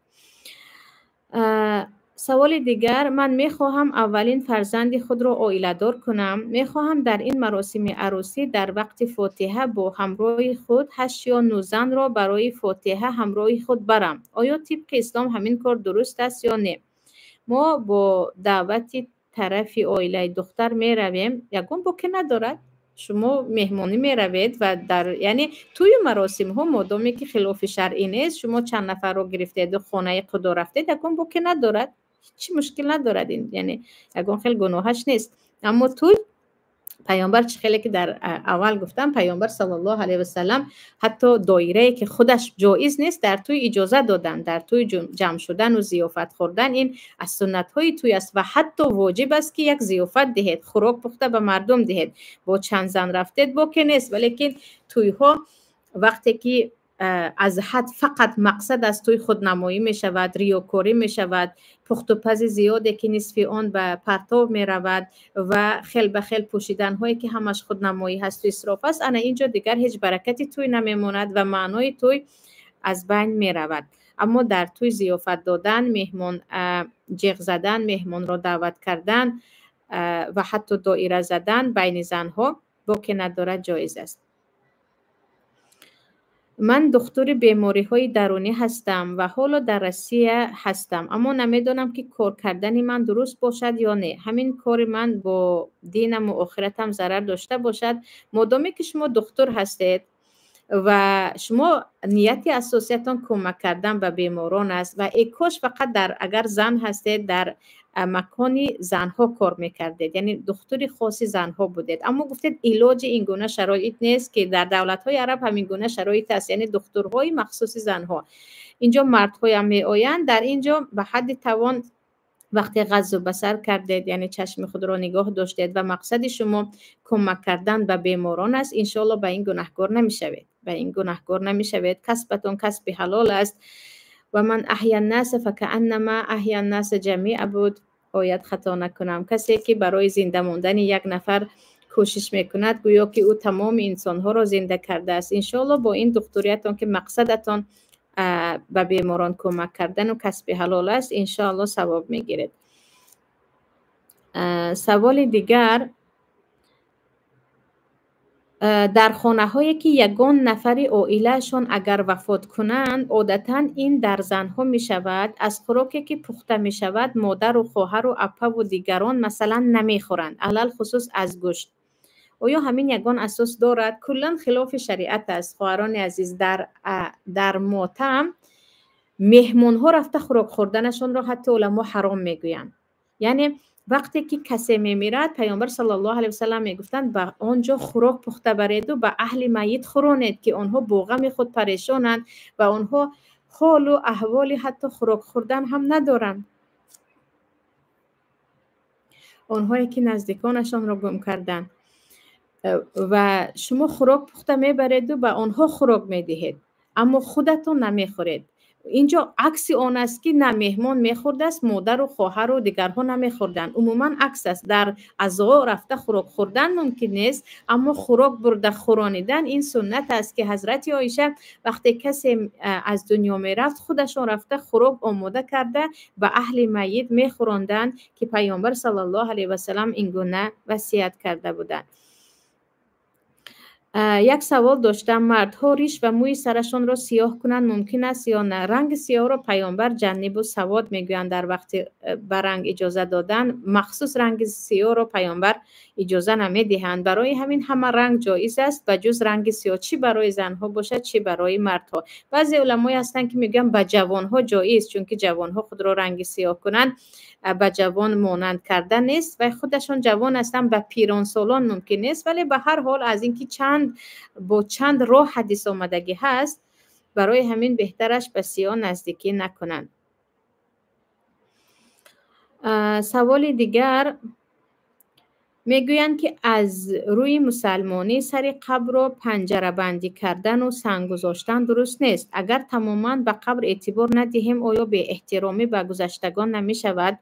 Саволи дигар: ман мехоҳам аввалин фарзанди худро оиладор кунам. Мехоҳам дар ин маросими арӯсӣ дар вақти фотиҳа бо ҳамроҳи худ 8 ё 9 занро барои фотиҳа ҳамроҳи худ барам. Оё тибқи ислом ҳамин кор дуруст аст ё не? Мо бо даъвати тарафи оилаи духтар меравем, ягон боке надорад. Шумо меҳмонӣ меравед ва дар, яъне тӯю маросимҳо модоме ки хилофи шаръӣ нест, шумо чанд нафарро гирифтеду хонаи худо рафтед, ягон боке надорад, ҳеҷ мушкил надорад ин, яъне ягон хел гуноҳаш нест. Аммо тӯй, паёмбар чӣ хеле ки дар аввал гуфтам, паёмбар саллаллоҳу алайҳи васаллам ҳатто доирае ки худаш ҷоиз нест, дар тӯй иҷоза доданд. Дар тӯй ҷамъ шудану зиёфат хӯрдан ин аз суннатҳои тӯй аст ва ҳатто воҷиб аст, ки як зиёфат диҳед, хӯрок пухта ба мардум диҳед. Бо чанд зан рафтед, боке нест, валекин тӯйҳо вақте ки аз ҳад фақат мақсад аз тӯй худнамоӣ мешавад, риёкорӣ мешавад, пухтупази зиёде, ки нисфи он ба партов меравад, ва хел ба хел пӯшиданҳое, ки ҳамаш худнамоӣ ҳасту исроф аст, ана ин ҷо дигар ҳеҷ баракати тӯй намемонад ва маънои тӯй аз байн меравад. Аммо дар тӯй зиёфат додан, меҳмон ҷеғ задан, меҳмонро даъват кардан ва ҳатто доира задан байни занҳо боке надорад, ҷоиз аст. Ман духтури бемориҳои дарунӣ ҳастам ва ҳоло дар Россия ҳастам, аммо намедонам, ки кор кардани ман дуруст бошад ё не. Ҳамин кори ман бо динаму охиратам зарар дошта бошад? Модоме ки шумо духтур ҳастед ва шумо нияти асосиятон кӯмак кардан ба беморон аст, ва э кош фақат дар, агар зан ҳастед, дар макони занҳо кор мекардед, яъне духтури хоси занҳо будед. Аммо гуфтед, илоҷи ин гуна шароит нест, ки дар давлатҳои араб ҳамин гуна шароит аст, яъне духтурҳои махсуси занҳо. Инҷо мардҳоям меоянд. Дар ин ҷо ба ҳадди тавон вақте ғаззу басар кардед, яъне чашми худро нигоҳ доштед ва мақсади шумо кӯмак кардан ба беморон аст, иншоалло ба ин гунаҳкор намешавед, ба ин гунаҳкор намешавед. Касбатон касби ҳалол аст. Ва ман аҳя ннаса факааннама аҳя ннаса ҷамиа буд оят, хато накунам. Касе ки барои зинда мондани як нафар кӯшиш мекунад, гӯё ки ӯ тамоми инсонҳоро зинда кардааст. Иншоалло бо ин духтуриятон, ки мақсадатон ба беморон кӯмак кардану касби ҳалол аст, иншоалло савоб мегиред. Саволи дигар: дар хонаҳое ки ягон нафари оилаашон агар вафот кунанд, одатан ин дар занҳо мешавад, аз хӯроке ки пухта мешавад, модару хоҳару апаву дигарон, масалан, намехӯранд, алалхусус аз гӯшт. Оё ҳамин ягон асос дорад? Куллан хилофи шариат аст, хоҳарони азиз. Дар мотам меҳмонҳо рафта хӯрок хӯрданашонро ҳатто уламо ҳаром мегӯянд. Яъне вақте ки касе мемирад, паёмбар саллаллоҳу алайҳи васаллам мегуфтанд, ба он ҷо хӯрок пухта бареду ба аҳли майит хӯронед, ки онҳо бо ғами худ парешонанд ва онҳо ҳолу аҳволи ҳатто хӯрок хӯрдан ҳам надоранд, онҳое ки наздиконашонро гум карданд. Ва шумо хӯрок пухта мебареду ба онҳо хӯрок медиҳед, аммо худатон намехӯред. Инҷо акси он аст, ки на меҳмон мехӯрдааст, модару хоҳару дигарҳо намехӯрданд. Умуман акс аст. Дар азо рафта хӯрок хӯрдан мумкин нест, аммо хӯрок бурда хӯронидан ин суннат аст, ки ҳазрати Оиша вақте касе аз дунё мерафт, худашон рафта хӯрок омода карда ба аҳли майит мехӯронданд, ки паёмбар саллаллоҳу алайҳи васаллам ин гуна васият карда буданд. Як савол доштам: мардҳо риш ва мӯи сарашонро сиёҳ кунанд мумкин аст ё на? Ранги сиёҳро паёмбар ҷаннибу савод мегӯянд. Дар вақти ба ранг иҷоза додан махсус ранги сиёҳро паёмбар иҷоза намедиҳанд. Барои ҳамин ҳама ранг ҷоиз аст ба ҷуз ранги сиёҳ, чӣ барои занҳо бошад, чӣ барои мардҳо. Баъзе уламое ҳастанд, ки мегӯянд ба ҷавонҳо ҷоиз, чунки ҷавонҳо худро ранги сиёҳ кунанд ба ҷавон монанд кардан нест ва худашон ҷавон ҳастанд, ба пиронсолон мумкин нест. Вале ба ҳар ҳол аз ин ки чанд бо чанд роҳ ҳадис омадагӣ ҳаст, барои ҳамин беҳтараш ба сиёҳ наздикӣ накунанд. Саволи дигар мегӯянд, ки аз рӯи мусалмонӣ сари қабрро панҷарабандӣ кардану санг гузоштан дуруст нест. Агар тамоман ба қабр эътибор надиҳем, оё беэҳтиромӣ ба гузаштагон намешавад?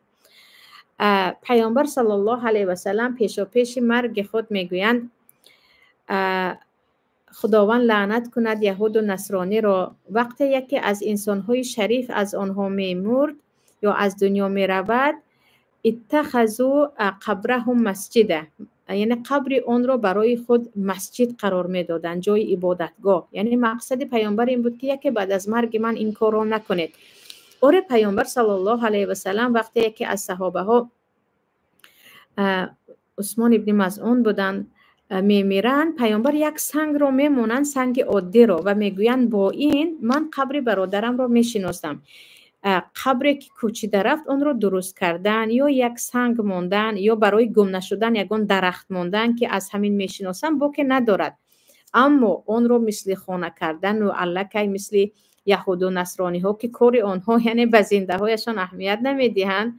Паёмбар саллаллоҳу алайҳи васаллам пешопеши марги худ мегӯянд: Худованд лаънат кунад яҳуду насрониро. Вақте яке аз инсонҳои шариф аз онҳо мемурд ё аз дунё меравад, иттахазу қабраҳум масҷида, яъне қабри онро барои худ масҷид қарор медоданд, ҷои ибодатгоҳ. Яъне мақсади паёмбар ин буд, ки яке баъд аз марги ман ин корро накунед. Оре, паёмбар саллаллоҳу алайҳи васаллам вақте яке аз саҳобаҳо Усмон ибни Мазъун буданд, мемиранд, паёмбар як сангро мемонанд, санги оддиро, ва мегӯянд: бо ин ман қабри бародарамро мешиносам. Қабре ки кӯчида рафт, онро дуруст кардан ё як санг мондан ё барои гум нашудан ягон дарахт мондан, ки аз ҳамин мешиносам, боке надорад. Аммо онро мисли хона кардану аллакай мисли яҳуду насрониҳо, ки кори онҳо яъне ба зиндаҳояшон аҳамият намедиҳанд,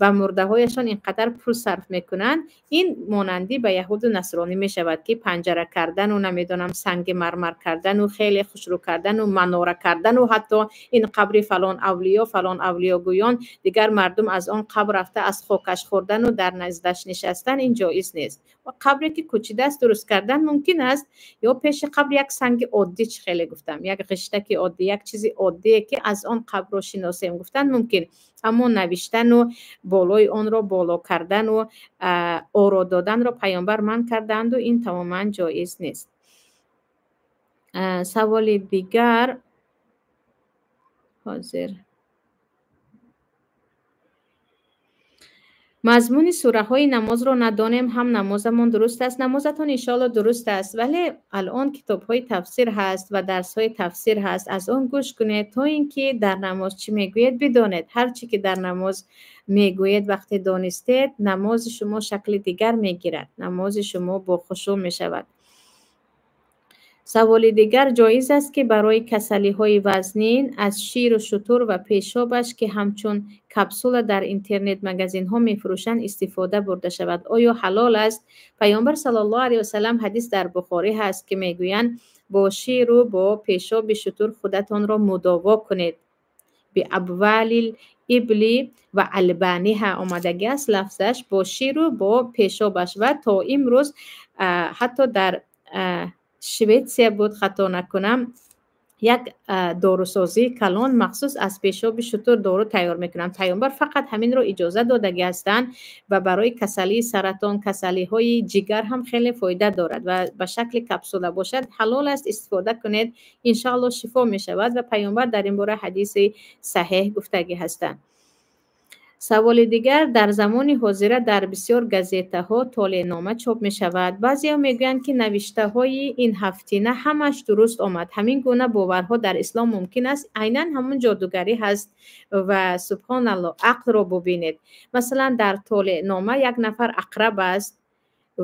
ба мурдаҳояшон ин қадар пул сарф мекунанд, ин монандӣ ба яҳуду насронӣ мешавад, ки панҷара кардану намедонам санги мармар кардану хеле хушрӯ кардану манора кардану ҳатто ин қабри фалон авлиё, фалон авлиёгӯён, дигар мардум аз он қабр рафта аз хокаш хӯрдану дар наздаш нишастан, ин ҷоиз нест. Ва қабре ки кӯчидааст дуруст кардан мумкин аст, ё пеши қабр як санги оддӣ, чӣ хеле гуфтам, як ғиштаки оддӣ, як чизи оддие, ки аз он қабрро шиносем гуфтан мумкин. Аммо навиштану болои онро боло кардану оро доданро паёмбар манъ кардаанду ин тамоман ҷоиз нест. Саволи дигар ҳозир. Мазмуни сураҳои намозро надонем, ҳам намозамон дуруст аст? Намозатон иншоалло дуруст аст, вале алон китобҳои тафсир ҳаст ва дарсҳои тафсир ҳаст, аз он гӯш кунед, то ин ки дар намоз чӣ мегӯед бидонед. Ҳар чӣ ки дар намоз мегӯед, вақте донистед, намози шумо шакли дигар мегирад, намози шумо бо хушӯъ мешавад. Саволи дигар: ҷоиз аст, ки барои касалиҳои вазнин аз ширу шутур ва пешобаш, ки ҳамчун капсула дар интернет-магазинҳо мефурӯшанд, истифода бурда шавад? Оё ҳалол аст? Паёмбар саллаллоҳу алайҳи васаллам, ҳадис дар Бухорӣ ҳаст, ки мегӯянд: бо ширу бо пешоби шутур худатонро мудово кунед. Биабвалил ибли ва албаниҳа омадагӣ аст лафзаш, бо ширу бо пешобаш. Ва то имрӯз ҳатто дар Шветсия буд, хато накунам, як дорусозии калон махсус аз пешоби шутур дору тайёр мекунанд. Паёмбар фақат ҳаминро иҷоза додагӣ ҳастанд ва барои касалии саратон, касалиҳои ҷигар ҳам хеле фоида дорад ва ба шакли капсула бошад, ҳалол аст, истифода кунед, иншоалло шифо мешавад. Ва паёмбар дар ин бора ҳадиси саҳеҳ гуфтагӣ ҳастанд. Саволи дигар: дар замони ҳозира дар бисёр газетаҳо толеънома чоп мешавад. Баъзеҳо мегӯянд, ки навиштаҳои ин ҳафтина ҳамаш дуруст омад. Ҳамин гуна боварҳо дар ислом мумкин аст? Айнан ҳамон ҷодугарӣ ҳаст ва субҳоналлоҳ, ақлро бубинед. Масалан, дар толеънома як нафар ақраб аст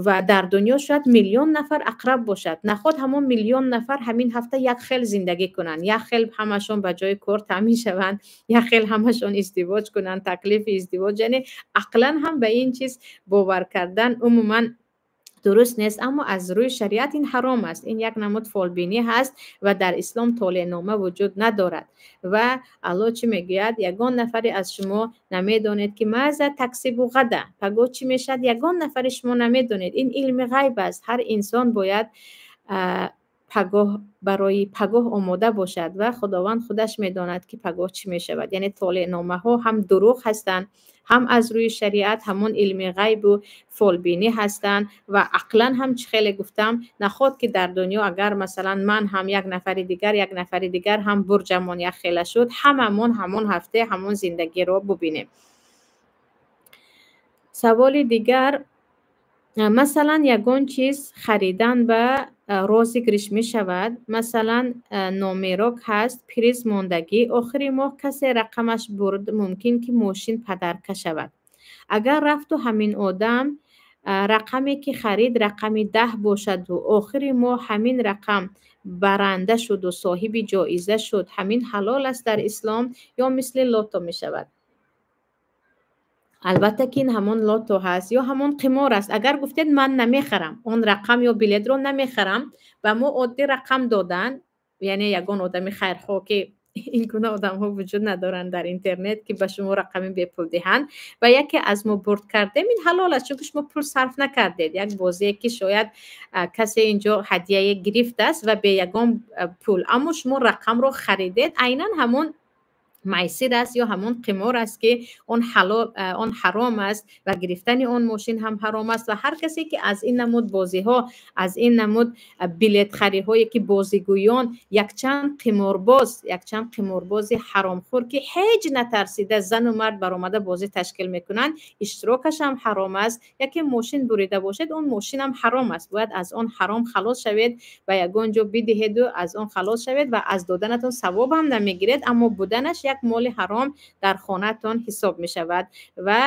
ва дар дунё шояд миллион нафар ақраб бошад. Наход ҳамон миллион нафар ҳамин ҳафта як хел зиндагӣ кунанд, як хел ҳамашон ба ҷои кор таъмин шаванд, як хел ҳамашон издивоҷ кунанд, таклифи издивоҷ. Яъне ақлан ҳам ба ин чиз бовар кардан умуман дуруст нест, аммо аз рӯи шариат ин ҳаром аст. Ин як намуд фолбинӣ ҳаст ва дар ислом толеънома вуҷуд надорад. Ва Аллоҳ чӣ мегӯяд? Ягон нафаре аз шумо намедонед, ки маза таксибу ғада, пагоҳ чӣ мешавад, ягон нафари шумо намедонед. Ин илми ғайб аст. Ҳар инсон бояд пагоҳ барои пагоҳ омода бошад ва Худованд худаш медонад, ки пагоҳ чӣ мешавад. Яъне толеъномаҳо ҳам дурӯғ ҳастанд, Ҳам аз рӯи шариат ҳамон илми ғайбу фолбинӣ ҳастанд ва ақлан ҳам, чӣ хеле гуфтам, наход ки дар дунё агар, масалан, ман ҳам, як нафари дигар, як нафари дигар ҳам бурҷамон як хела шуд, ҳамамон ҳамон ҳафте ҳамон зиндагиро бубинем. Саволи дигар: масалан, ягон чиз харидан ба розыгрыш мешавад, масалан, номерок ҳаст, приз мондагӣ, охири моҳ касе рақамаш бурд, мумкин ки мошин подарка шавад. Агар рафту ҳамин одам рақаме ки харид рақами 10 бошаду охири моҳ ҳамин рақам баранда шуду соҳиби ҷоиза шуд, ҳамин ҳалол аст дар ислом ё мисли лото мешавад? Албатта ки ин ҳамон лото ҳаст ё ҳамон қимор аст. Агар гуфтед, ман намехарам он рақам ё билетро намехарам, ба мо оддӣ рақам доданд, яъне ягон одами хайрхоҳ, ки ин гуна одамҳо вуҷуд надоранд дар интернет, ки ба шумо рақами бепул диҳанд, ва яке аз мо бурд кардем, ин ҳалол аст, чунки шумо пул сарф накардед. Як бозие ки шояд касе инҷо ҳадияе гирифтааст ва бе ягон пул, аммо шумо рақамро харидед, айнан ҳамон майсир аст ё ҳамон қимор аст, ки он ҳалол, он ҳаром аст ва гирифтани он мошин ҳам ҳаром аст. Ва ҳар касе ки аз ин намуд бозиҳо, аз ин намуд билетхариҳое ки бозигӯён, якчанд қиморбоз, якчанд қиморбози ҳаромхӯр, ки ҳеҷ натарсида зану мард баромада бозӣ ташкил мекунанд, иштирокаш ҳам ҳаром аст. Яке мошин бурида бошед, он мошинам ҳаром аст. Бояд аз он ҳаром халос шавед ва ягон ҷо бидиҳеду аз он халос шавед ва аз доданатон савоб ҳам намегиред, аммо буданаш як моли ҳаром дар хонаатон ҳисоб мешавад. Ва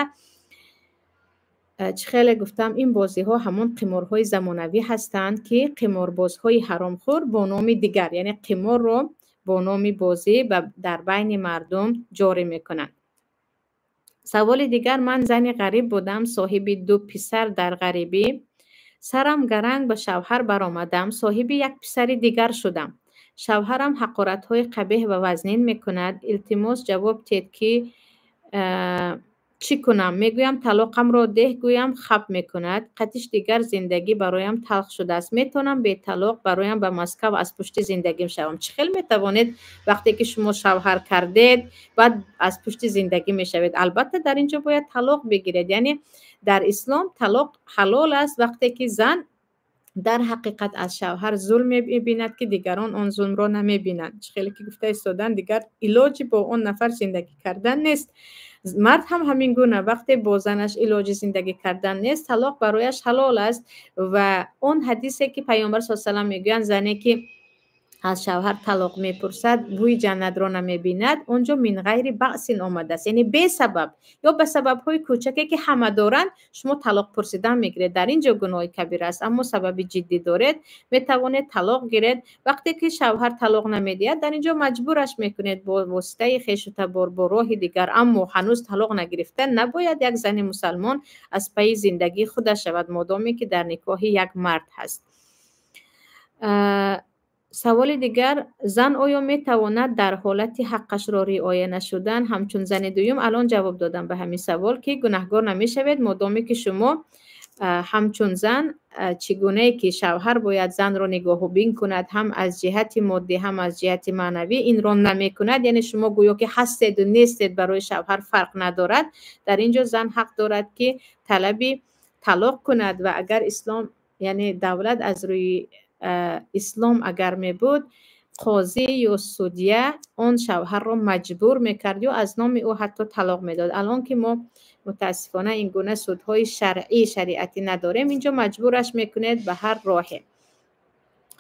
чӣ хеле гуфтам, ин бозиҳо ҳамон қиморҳои замонавӣ ҳастанд, ки қиморбозҳои ҳаромхӯр бо номи дигар, яъне қиморро бо номи бозӣ дар байни мардум ҷорӣ мекунанд. Саволи дигар: ман зани ғариб будам, соҳиби ду писар, дар ғарибӣ сарам гаранг ба шавҳар баромадам, соҳиби як писари дигар шудам. Шавҳарам ҳақоратҳои қабеҳ ва вазнин мекунад. Илтимос, ҷавоб диҳед, ки чӣ кунам? Мегӯям, талоқамро деҳ, гӯям, хап мекунад. Қатиш дигар зиндагӣ бароям талх шудааст. Метавонам беталоқ бароям ба Москав, аз пушти зиндагим шавам? Чӣ хел метавонед, вақте ки шумо шавҳар кардед, баъд аз пушти зиндагӣ мешавед? Албатта, дар ин ҷо бояд талоқ бигиред. Яъне дар ислом талоқ ҳалол аст, вақте ки зан дар ҳақиқат аз шавҳар зулм мебинад, ки дигарон он зулмро намебинанд. Чӣ хеле ки гуфта истоданд, дигар илоҷи бо он нафар зиндагӣ кардан нест. Мард ҳам ҳамин гуна, вақте бо занаш илоҷи зиндагӣ кардан нест, талоқ барояш ҳалол аст. Ва он ҳадисе ки Паёмбар са салам мегӯянд, зане ки аз шавҳар талоқ мепурсад, бӯи ҷаннатро намебинад, он ҷо мин ғайри баъсин омадааст, яъне бесабаб ё ба сабабҳои кӯчаке ки ҳама доранд, шумо талоқ пурсидан мегиред, дар ин ҷо гуноҳи кабир аст. Аммо сабаби ҷиддӣ доред, метавонед талоқ гиред. Вақте ки шавҳар талоқ намедиҳад, дар ин ҷо маҷбураш мекунед бо воситаи хешу табор, бо роҳи дигар, аммо ҳанӯз талоқ нагирифта набояд як зани мусалмон аз пайи зиндагии худаш шавад, модоме ки дар никоҳи як мард ҳаст. Саволи дигар: зан оё метавонад дар ҳолати ҳаққашро риоя нашудан ҳамчун зани дуюм? Алон ҷавоб додам ба ҳамин савол, ки гунаҳгор намешавед, модоме ки шумо ҳамчун зан, чӣ гунае ки шавҳар бояд занро нигоҳубин кунад, ҳам аз ҷиҳати моддӣ, ҳам аз ҷиҳати маънавӣ, инро намекунад, яъне шумо гӯё ки ҳастеду нестед, барои шавҳар фарқ надорад, дар ин ҷо зан ҳақ дорад, ки талаби талоқ кунад. Ва агар ислом, яъне давлат аз рӯи ислом агар мебуд, қозӣ ё судья он шавҳарро маҷбур мекард ё аз номи ӯ ҳатто талоқ медод. Алон ки мо мутаассифона ин гуна судҳои шаръӣ, шариатӣ надорем, инҷо маҷбураш мекунед ба ҳар роҳе.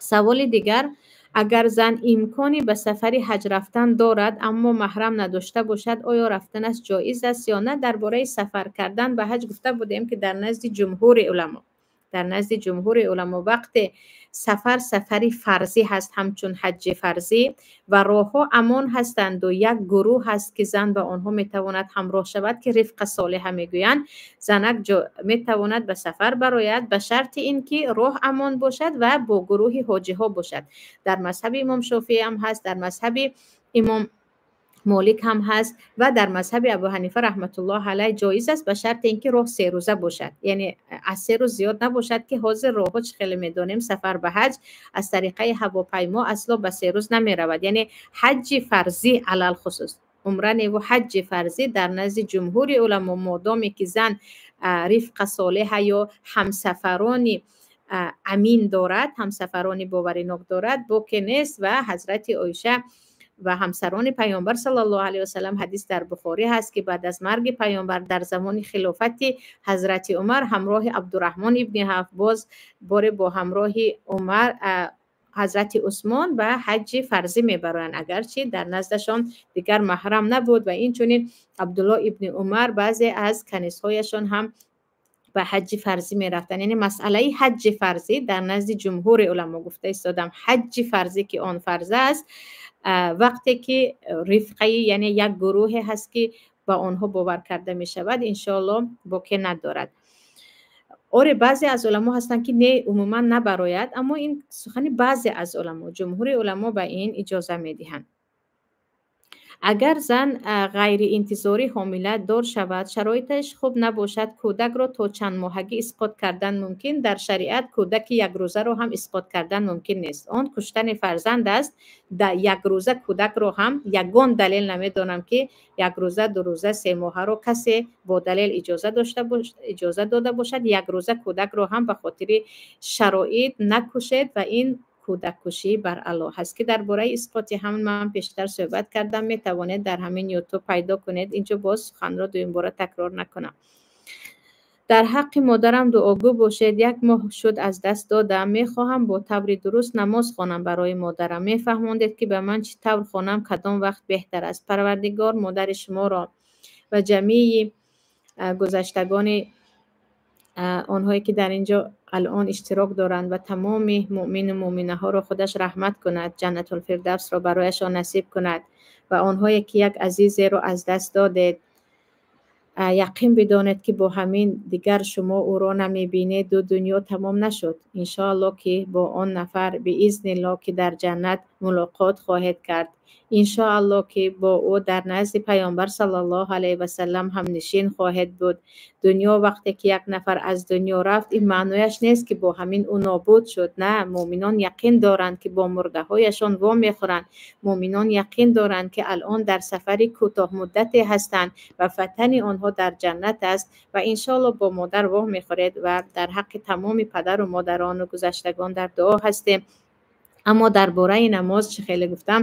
Саволи дигар: агар зан имкони ба сафари ҳаҷ рафтан дорад, аммо маҳрам надошта бошад, оё рафтанаш ҷоиз аст ё на? Дар бораи сафар кардан ба ҳаҷ гуфта будем, ки дар назди ҷумҳури уламо вақте сафар сафари фарзӣ ҳаст, ҳамчун ҳаҷҷи фарзӣ, ва роҳҳо амон ҳастанду як гурӯҳ ҳаст, ки зан ба онҳо метавонад ҳамроҳ шавад, ки рифқа солиҳа мегӯянд, занак метавонад ба сафар барояд, ба шарти ин ки роҳ амон бошад ва бо гурӯҳи ҳоҷиҳо бошад. Дар мазҳаби имом Шофеӣ ҳам ҳаст, дар мазҳаби имом Молик ҳам ҳаст ва дар мазҳаби Абу Ҳанифа раҳматуллоҳ алайҳ ҷоиз аст, ба шарти ин ки роҳ 3 рӯза бошад, яъне аз 3 рӯз зиёд набошад, ки ҳозир роҳҳо, чӣ хеле медонем, сафар ба ҳаҷ аз тариқаи ҳавопаймо асло ба 3 рӯз намеравад, яъне ҳаҷҷи фарзӣ алалхусус. Умра неву ҳаҷҷи фарзӣ дар назди ҷумҳури уламо, модоме ки зан рифқа солеҳа ё ҳамсафарони амин дорад, ҳамсафарони боваринок дорад, боке нест. Ва ҳазрати Оиша ва ҳамсарони паёмбар саллаллоҳу алайҳи васаллам, ҳадис дар Бухорӣ ҳаст, ки баъд аз марги паёмбар дар замони хилофати ҳазрати Умар ҳамроҳи Абдураҳмон ибни Авф, боз боре бо ҳамроҳи Умар, ҳазрати Усмон ба ҳаҷҷи фарзӣ мебароянд, агарчи дар наздашон дигар маҳрам набуд. Ва инчунин Абдулло ибни Умар, баъзе аз канизҳояшон ҳам ба ҳаҷҷи фарзӣ мерафтанд. Яъне масъалаи ҳаҷҷи фарзӣ дар назди ҷумҳури уламо, гуфта истодам, ҳаҷҷи фарзӣ ки он фарз аст, вақте ки рифқаи, яъне як гурӯҳе ҳаст, ки ба онҳо бовар карда мешавад, иншоалло боке надорад. Оре, баъзе аз уламо ҳастанд, ки не, умуман набарояд, аммо ин сухани баъзе аз уламо, ҷумҳури уламо ба ин иҷоза медиҳанд. Агар зан ғайриинтизорӣ ҳомила дор шавад, шароиташ хуб набошад, кӯдакро то чанд моҳагӣ исқот кардан мумкин? Дар шариат кӯдаки якрӯзаро ҳам исқот кардан мумкин нест, он куштани фарзанд аст. Якрӯза кӯдакро ҳам ягон далел намедонам, ки якрӯза, дурӯза, 3 моҳаро касе бо далел иҷоза дошта, иҷоза дода бошад. Якрӯза кӯдакро ҳам ба хотири шароит накушед ва ин кӯдаккушӣ баръало ҳаст, ки дар бораи исқоти ҳамл ман пештар суҳбат кардам, метавонед дар ҳамин Ютуб пайдо кунед, инҷо боз суханро дуюмбора такрор накунам. Дар ҳаққи модарам дуогӯ бошед, як моҳ шуд, аз даст додам. Мехоҳам бо таври дуруст намоз хонам, барои модарам мефаҳмондед, ки ба ман чӣ тавр хонам, кадом вақт беҳтар аст. Парвардигор модари шуморо ва ҷамии гузаштагони онҳое, ки дар ин ҷо алон иштирок доранд, ва тамоми муъмину муъминаҳоро худаш раҳмат кунад, ҷаннатулфирдавсро барояшон насиб кунад. Ва онҳое, ки як азизеро аз даст додед, яқин бидонед, ки бо ҳамин дигар шумо ӯро намебинеду дунё тамом нашуд. Иншоалло, ки бо он нафар, биизнилло, ки дар ҷаннат мулоқот хоҳед кард. Иншоалло, ки бо ӯ дар назди паёмбар саллаллоҳу алайҳи васаллам ҳамнишин хоҳед буд. Дунё, вақте ки як нафар аз дунё рафт, ин маънояш нест, ки бо ҳамин ӯ нобуд шуд. На, муъминон яқин доранд, ки бо мурдаҳояшон вомехӯранд. Муъминон яқин доранд, ки алон дар сафари кӯтоҳмуддате ҳастанд ва ватани онҳо дар ҷаннат аст. Ва иншоалло бо модар вомехӯред ва дар ҳаққи тамоми падару модарону гузаштагон дар дуо ҳастем. Аммо дар бораи намоз, чӣ хеле гуфтам,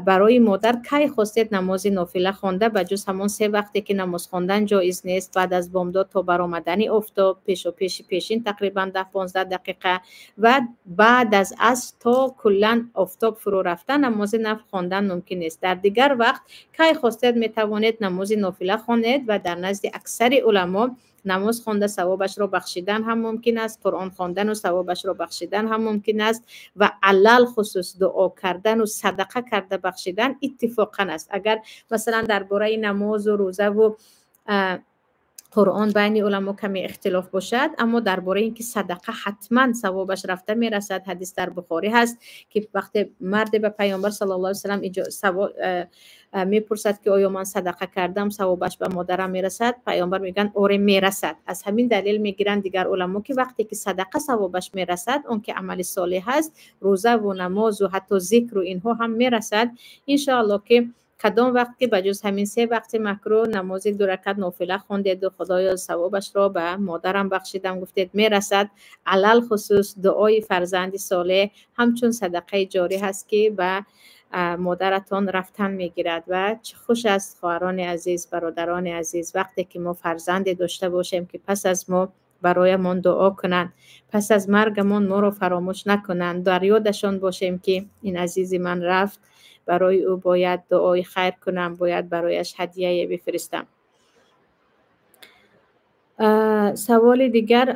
барои модар кай хостед намози нофила хонда, ба ҷуз ҳамон се вақте, ки намоз хондан ҷоиз нест: баъд аз бомдод то баромадани офтоб, пешопеши пешин тақрибан 10-15 дақиқа ва баъд аз аср то куллан офтоб фурӯ рафта намози нафл хондан мумкин нест. Дар дигар вақт кай хостед метавонед намози нофила хонед. Ва дар назди аксари уламо намоз хонда савобашро бахшидан ҳам мумкин аст, Қуръон хондану савобашро бахшидан ҳам мумкин аст ва алалхусус дуо кардану садақа карда бахшидан иттифоқан аст. Агар масалан дар бораи намозу рӯзаву Қуръон байни уламо каме ихтилоф бошад, аммо дар бораи ин ки садақа ҳатман савобаш рафта мерасад, ҳадис дар Бухорӣ ҳаст, ки вақте марде ба паёмбар саллаллоҳу алайҳи васаллам мепурсад, ки оё ман садақа кардам, савобаш ба модарам мерасад? Паёмбар мегӯянд: оре, мерасад. Аз ҳамин далел мегиранд дигар уламо, ки вақте ки садақа савобаш мерасад, он ки амали солеҳ аст, рӯзаву намозу ҳатто зикру инҳо ҳам мерасад. Иншоалло, ки кадом вақт, ки ба ҷуз ҳамин се вақти макрӯҳ, намози ду ракат нофила хондеду худоё, савобашро ба модарам бахшидам гуфтед, мерасад. Алалхусус дуои фарзанди солеҳ ҳамчун садақаи ҷорӣ ҳаст, ки ба модаратон рафтан мегирад. Ва чӣ хуш аст, хоҳарони азиз, бародарони азиз, вақте ки мо фарзанде дошта бошем, ки пас аз мо бароямон дуо кунанд, пас аз маргамон моро фаромӯш накунанд, дар ёдашон бошем, ки ин азизи ман рафт, барои ӯ бояд дуои хайр кунам, бояд барояш ҳадияе бифиристам. Саволи дигар: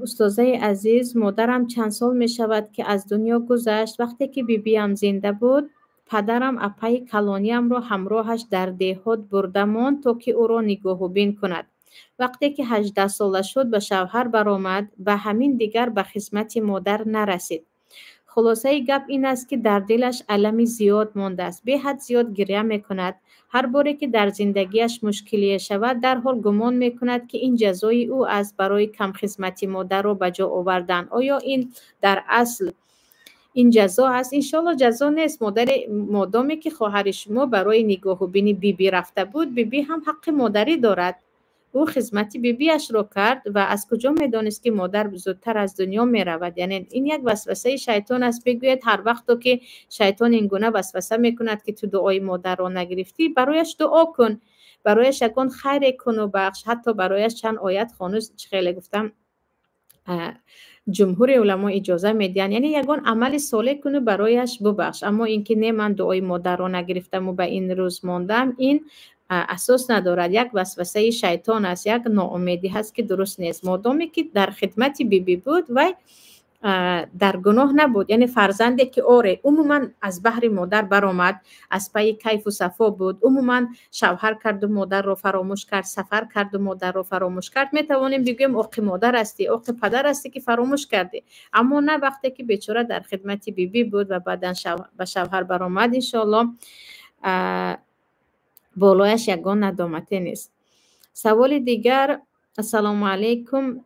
устозаи азиз, модарам чанд сол мешавад, ки аз дунё гузашт. Вақте ки бибиям зинда буд, падарам апаи калониямро ҳамроҳаш дар деҳот бурда монд, то ки ӯро нигоҳубин кунад. Вақте ки 18-сола шуд, ба шавҳар баромад, ба ҳамин дигар ба хизмати модар нарасид. Хулосаи гап ин аст, ки дар дилаш алами зиёд мондааст, беҳад зиёд гиря мекунад. Ҳар боре ки дар зиндагиаш мушкилие шавад, дарҳол гумон мекунад, ки ин ҷазои ӯ аст барои камхизматӣ модарро ба ҷо овардан. Оё ин дар асл Ин ҷазо аст? Иншоалло, ҷазо нест. Модари, модоме ки хоҳари шумо барои нигоҳубини бибӣ рафта буд, бибӣ ҳам ҳаққи модарӣ дорад. Ӯ хизмати бибиашро кард ва аз куҷо медонист, ки модар зудтар аз дунё меравад? Яъне ин як васвасаи шайтон аст. Бигӯед, ҳар вақто ки шайтон ин гуна васваса мекунад, ки ту дуои модарро нагирифтӣ, барояш дуо кун, барояш ягон хайре куну бахш, ҳатто барояш чанд оят хону. Чӣ хеле гуфтам, ҷумҳури уламо иҷоза медиҳанд, яъне ягон амали солеҳ куну барояш бубахш. Аммо ин ки не, ман дуои модарро нагирифтаму ба ин рӯз мондам, ин асос надорад, як васвасаи шайтон аст, як ноумедӣ ҳаст, ки дуруст нест. Модоме ки дар хидмати бибӣ буд, вай дар гуноҳ набуд. Яъне фарзанде ки, оре, умуман аз баҳри модар баромад, аз пайи кайфу сафо буд, умуман шавҳар карду модарро фаромӯш кард, сафар карду модарро фаромӯш кард, метавонем бигӯем, оқи модар ҳастӣ, оқи падар ҳастӣ, ки фаромӯш кардӣ. Аммо на, вақте ки бечора дар хидмати бибӣ буд ва баъдан ба шавҳар баромад, иншоалло, болояш ягон надомате нест. Саволи дигар: Ассалому алайкум,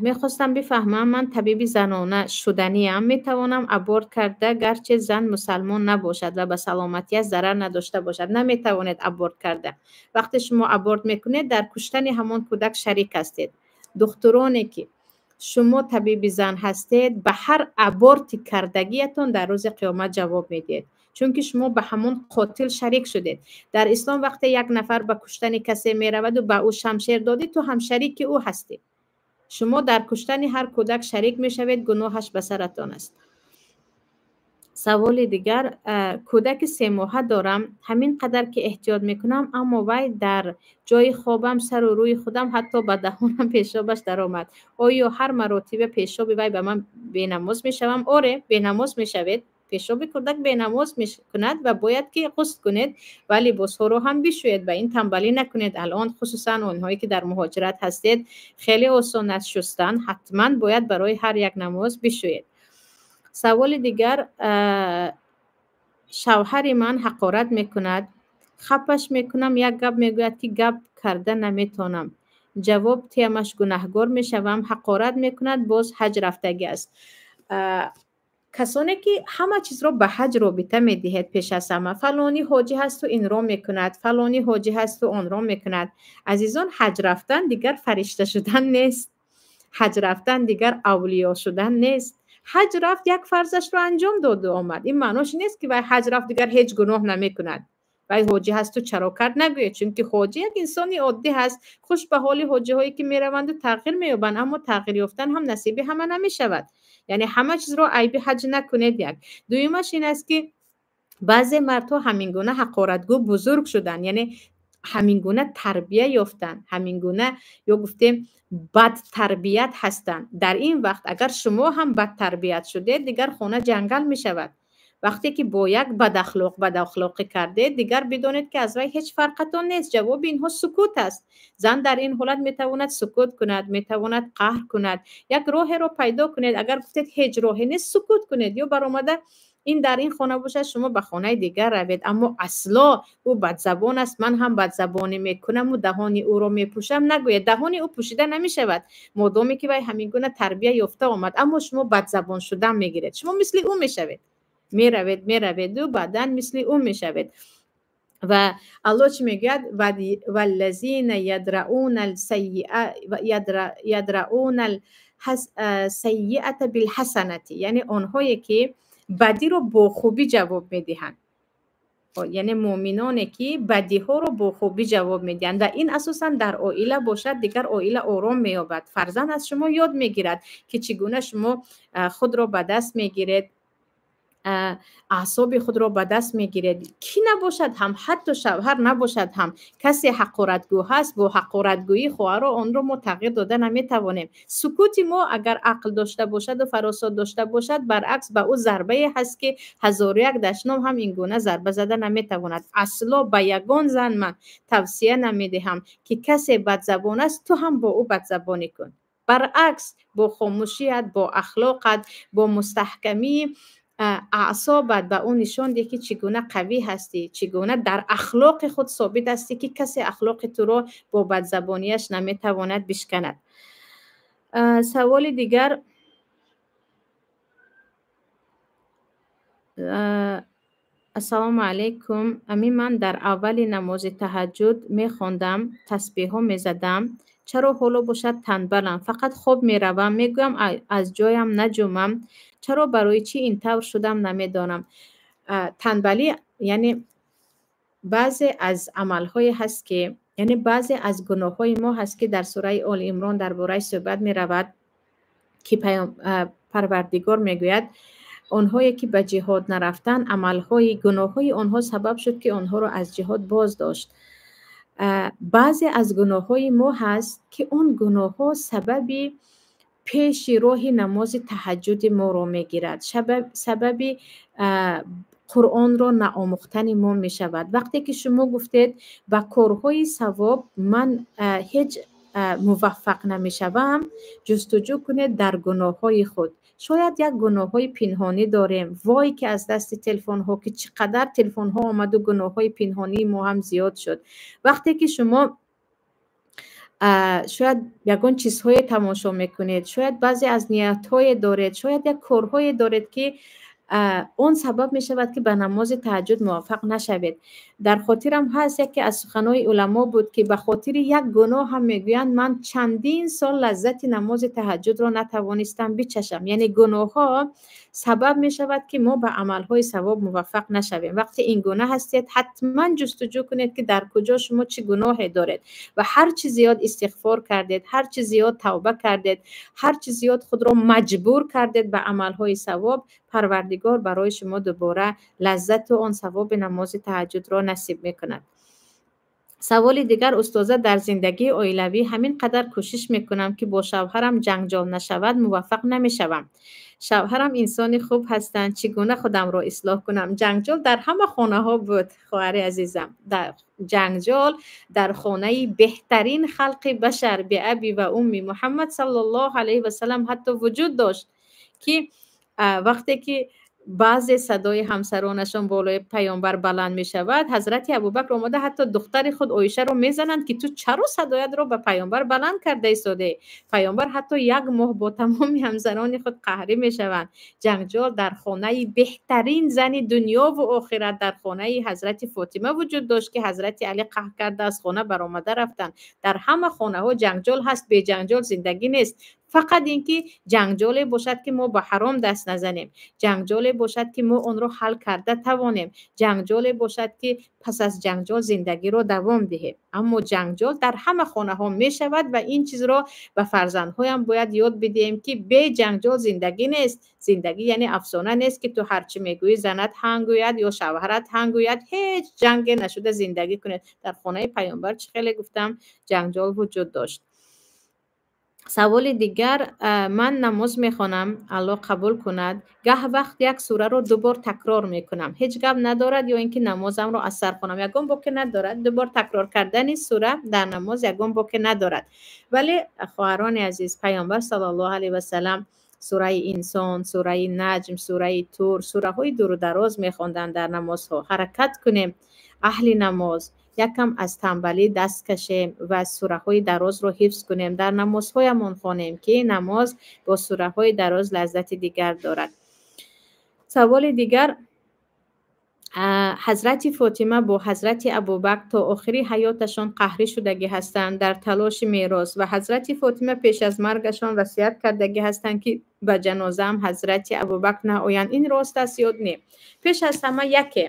мехостам бифаҳмам, ман табиби занона шуданиам, метавонам аборт карда, гарчи зан мусалмон набошад ва ба саломатиаш зарар надошта бошад? Наметавонед аборт карда. Вақте шумо аборт мекунед, дар куштани ҳамон кӯдак шарик ҳастед. Духтуроне ки шумо табиби зан ҳастед, ба ҳар аборти кардагиятон дар рӯзи қиёмат ҷавоб медиҳед, чунки шумо ба ҳамон қотил шарик шудед. Дар ислом вақте як нафар ба куштани касе мераваду ба ӯ шамшер додӣ, ту ҳам шарики ӯ ҳастӣ. Шумо дар куштани ҳар кӯдак шарик мешавед, гуноҳаш ба саратон аст. Саволи дигар: кӯдаки 3 моҳа дорам. Ҳамин қадар ки эҳтиёт мекунам, аммо вай дар ҷои хобам, сару рӯи худам, ҳатто ба даҳонам пешобаш даромад. Оё ҳар маротиба пешоби вай ба ман бенамоз мешавам? Оре, бенамоз мешавед. Пешоби кӯдак бенамоз мекунад ва бояд ки ғусл кунед ва либосҳоро ҳам бишӯед. Ба ин тамбалӣ накунед. Алон хусусан онҳое ки дар муҳоҷират ҳастед, хеле осон аст шустан. Ҳатман бояд барои ҳар як намоз бишӯед. Саволи дигар: шавҳари ман ҳақорат мекунад, хапаш мекунам, як гап мегӯяд, ки гап карда наметавонам, ҷавоб тиямаш, гунаҳгор мешавам. Ҳақорат мекунад, боз ҳаҷ рафтагӣ аст. Касоне ки ҳама чизро ба ҳаҷ робита медиҳед, пеш аз ҳама фалонӣ ҳоҷӣ ҳасту инро мекунад, фалонӣ ҳоҷӣ ҳасту онро мекунад. Азизон, ҳаҷ рафтан дигар фаришта шудан нест, ҳаҷ рафтан дигар авлиё шудан нест. Ҳаҷ рафт, як фарзашро анҷом доду омад. Ин маънош нест, ки вай ҳаҷ рафт, дигар ҳеҷ гуноҳ намекунад. Вай ҳоҷӣ ҳасту чаро кард нагӯед, чунки ҳоҷӣ як инсони оддӣ ҳаст. Хуш ба ҳоли ҳоҷиҳое ки мераванду тағйир меёбанд, аммо тағйир ёфтан ҳам насиби ҳама намешавад. Яъне ҳама чизро айби ҳаҷ накунед. Як дуюмаш ин аст, ки баъзе мардҳо ҳамин гуна ҳақоратгӯ бузург шуданд, яъне ҳамин гуна тарбия ёфтанд, ҳамин гуна ё гуфтем бадтарбият ҳастанд. Дар ин вақт агар шумо ҳам бадтарбият шудед, дигар хона ҷангал мешавад. Вақте ки бо як бадахлоқ бадахлоқӣ кардед, дигар бидонед, ки аз вай ҳеҷ фарқатон нест. Ҷавоби инҳо сукут аст. Зан дар ин ҳолат метавонад сукут кунад, метавонад қаҳр кунад. Як роҳеро пайдо кунед. Агар гуфтед, ҳеҷ роҳе нест, сукут кунед ё баромада, ин дар ин хона бошад, шумо ба хонаи дигар равед. Аммо асло ӯ бадзабон аст, ман ҳам бадзабонӣ мекунаму даҳони ӯро мепӯшам нагӯед. Даҳони ӯ пӯшида намешавад, модоме ки вай ҳамин гуна тарбия ёфта омад. Аммо шумо бадзабон шудан мегиред, шумо мисли ӯ мешавед, меравед, мераведу баъдан мисли ӯ мешавед. Ва Аллоҳ чӣ мегӯяд? والذين يدرءون السيئة بالحسنة, яъне онҳое ки бадиро бо хубӣ ҷавоб медиҳанд, яъне муъминоне ки бадиҳоро бо хубӣ ҷавоб медиҳанд. Ва ин асосан дар оила бошад, дигар оила ором меёбад. Фарзанд аз шумо ёд мегирад, ки чӣ гуна шумо худро ба даст мегиред, аъсоби худро ба даст мегиред. Кӣ набошад ҳам, ҳатто шавҳар набошад ҳам, касе ҳақоратгӯ ҳаст, бо ҳақоратгӯӣ хоҳаро онро мо тағйир дода наметавонем. Сукути мо, агар ақл дошта бошаду фаросат дошта бошад, баръакс ба ӯ зарбае ҳаст, ки ҳазору як дашном ҳам ин гуна зарба зада наметавонад. Асло ба ягон зан ман тавсия намедиҳам, ки касе бадзабон аст, ту ҳам бо ӯ бадзабонӣ кун. Баръакс, бо хомӯшият, бо ахлоқат, бо мустаҳкамии аъсобат ба ӯ нишон диҳ, ки чӣ гуна қавӣ ҳастӣ, чӣ гуна дар ахлоқи худ собит ҳастӣ, ки касе ахлоқи туро бо бадзабонияш наметавонад бишканад. Саволи дигар. Ассалому алайкум. Ами ман дар аввали намози таҳаҷҷуд мехондам, тасбеҳҳо мезадам. Чаро ҳоло бошад танбалам? Фақат хоб меравам, мегӯям, аз ҷоям наҷумам. Чаро, барои чӣ ин тавр шудам, намедонам. Танбалӣ, яъне баъзе аз амалҳое ҳаст, ки, яъне баъзе аз гуноҳҳои мо ҳаст, ки дар сураи Оли Имрон дар бораи суҳбат меравад, ки Парвардигор мегӯяд: онҳое ки ба ҷиҳод нарафтанд, амалҳои гуноҳҳои онҳо сабаб шуд, ки онҳоро аз ҷиҳод боз дошт. Баъзе аз гуноҳҳои мо ҳаст, ки он гуноҳҳо сабаби пеши роҳи намози таҳаҷҷуди моро мегирад, сабаби Қуръонро наомӯхтани мо мешавад. Вақте ки шумо гуфтед, ба корҳои савоб ман ҳеҷ муваффақ намешавам, ҷустуҷӯ кунед дар гуноҳҳои худ. Шояд як гуноҳҳои пинҳонӣ дорем. Вой, ки аз дасти телефонҳо, ки чӣ қадар телефонҳо омаду гуноҳҳои пинҳонии мо ҳам зиёд шуд. Вақте ки шумо шояд ягон чизҳое тамошо мекунед, шояд баъзе аз ниятҳое доред, шояд як корҳое доред, ки он сабаб мешавад, ки ба намози таҳаҷҷуд муваффақ нашавед. Дар хотирам ҳаст, яке аз суханҳои уламо буд, ки ба хотири як гуноҳ ҳам мегӯянд, ман чандин сол лаззати намози таҳаҷҷудро натавонистам бичашам. Яъне гуноҳҳо сабаб мешавад, ки мо ба амалҳои савоб муваффақ нашавем. Вақте ин гуна ҳастед, ҳатман ҷустуҷӯ кунед, ки дар куҷо шумо чӣ гуноҳе доред, ва ҳар чӣ зиёд истиғфор кардед, ҳар чӣ зиёд тавба кардед, ҳар чӣ зиёд худро маҷбур кардед ба амалҳои савоб, Парвардигор барои шумо дубора лаззату он савоби намози таҳаҷҷудро насиб мекунад. Саволи дигар: устоза, дар зиндагии оилавӣ ҳамин қадар кӯшиш мекунам, ки бо шавҳарам ҷанҷол нашавад, муваффақ намешавам. Шавҳарам инсони хуб ҳастанд. Чӣ гуна худамро ислоҳ кунам? Ҷанҷол дар ҳама хонаҳо буд, хоҳари азизам. Ҷанҷол дар хонаи беҳтарин халқи башар, биаби ва умми Муҳаммад саллаллоҳу алайҳи васалам, ҳатто вуҷуд дошт, ки вақте ки баъзе садои ҳамсаронашон болои паёмбар баланд мешавад, ҳазрати Абубакр омода ҳатто духтари худ Оишаро мезананд, ки ту чаро садоятро ба паёмбар баланд карда истодаӣ? Паёмбар ҳатто як моҳ бо тамоми ҳамсарони худ қаҳрӣ мешаванд. Ҷанҷол дар хонаи беҳтарин зани дунёву охират, дар хонаи ҳазрати Фотима вуҷуд дошт, ки ҳазрати Алӣ қаҳр карда аз хона баромада рафтанд. Дар ҳама хонаҳо ҷанҷол ҳаст, беҷанҷол зиндагӣ нест. Фақат ин ки ҷанҷоле бошад, ки мо ба ҳаром даст назанем, ҷанҷоле бошад, ки мо онро ҳал карда тавонем, ҷанҷоле бошад, ки пас аз ҷанҷол зиндагиро давом диҳем. Аммо ҷанҷол дар ҳама хонаҳо мешавад ва ин чизро ба фарзандҳоям бояд ёд бидиҳем, ки бе ҷанҷол зиндагӣ нест. Зиндагӣ яъне афсона нест, ки ту ҳарчи мегӯӣ, занат ҳанг гӯяд ё шавҳарат ҳанг гӯяд, ҳеҷ ҷанге нашуда зиндагӣ кунед. Дар хонаи паёмбар, чӣ хеле гуфтам, ҷанҷол вуҷуд дошт. Саволи дигар: ман намоз мехонам, Аллоҳ қабул кунад, гаҳ вақт як сураро ду бор такрор мекунам. Ҳеҷ гап надорад ё ин ки намозамро аз сар хонам? Ягон боке надорад. Ду бор такрор кардани сура дар намоз ягон боке надорад. Вале, хоҳарони азиз, паёмбар саллаллоҳу алайҳи васалам сураи Инсон, сураи Наҷм, сураи Тур, сураҳои дуру дароз мехонданд дар намозҳо. Ҳаракат кунем, аҳли намоз, якам аз танбалӣ даст кашем ва сураҳои дарозро ҳифз кунем, дар намозҳоямон хонем, ки намоз бо сураҳои дароз лаззати дигар дорад. Саволи дигар: ҳазрати Фотима бо ҳазрати Абубакр то охири ҳаёташон қаҳрӣ шудагӣ ҳастанд дар талоши мерос ва ҳазрати Фотима пеш аз маргашон васият кардагӣ ҳастанд, ки ба ҷанозаам ҳазрати Абубакр наоянд. Ин рост аст ё не? Пеш аз ҳама, яке,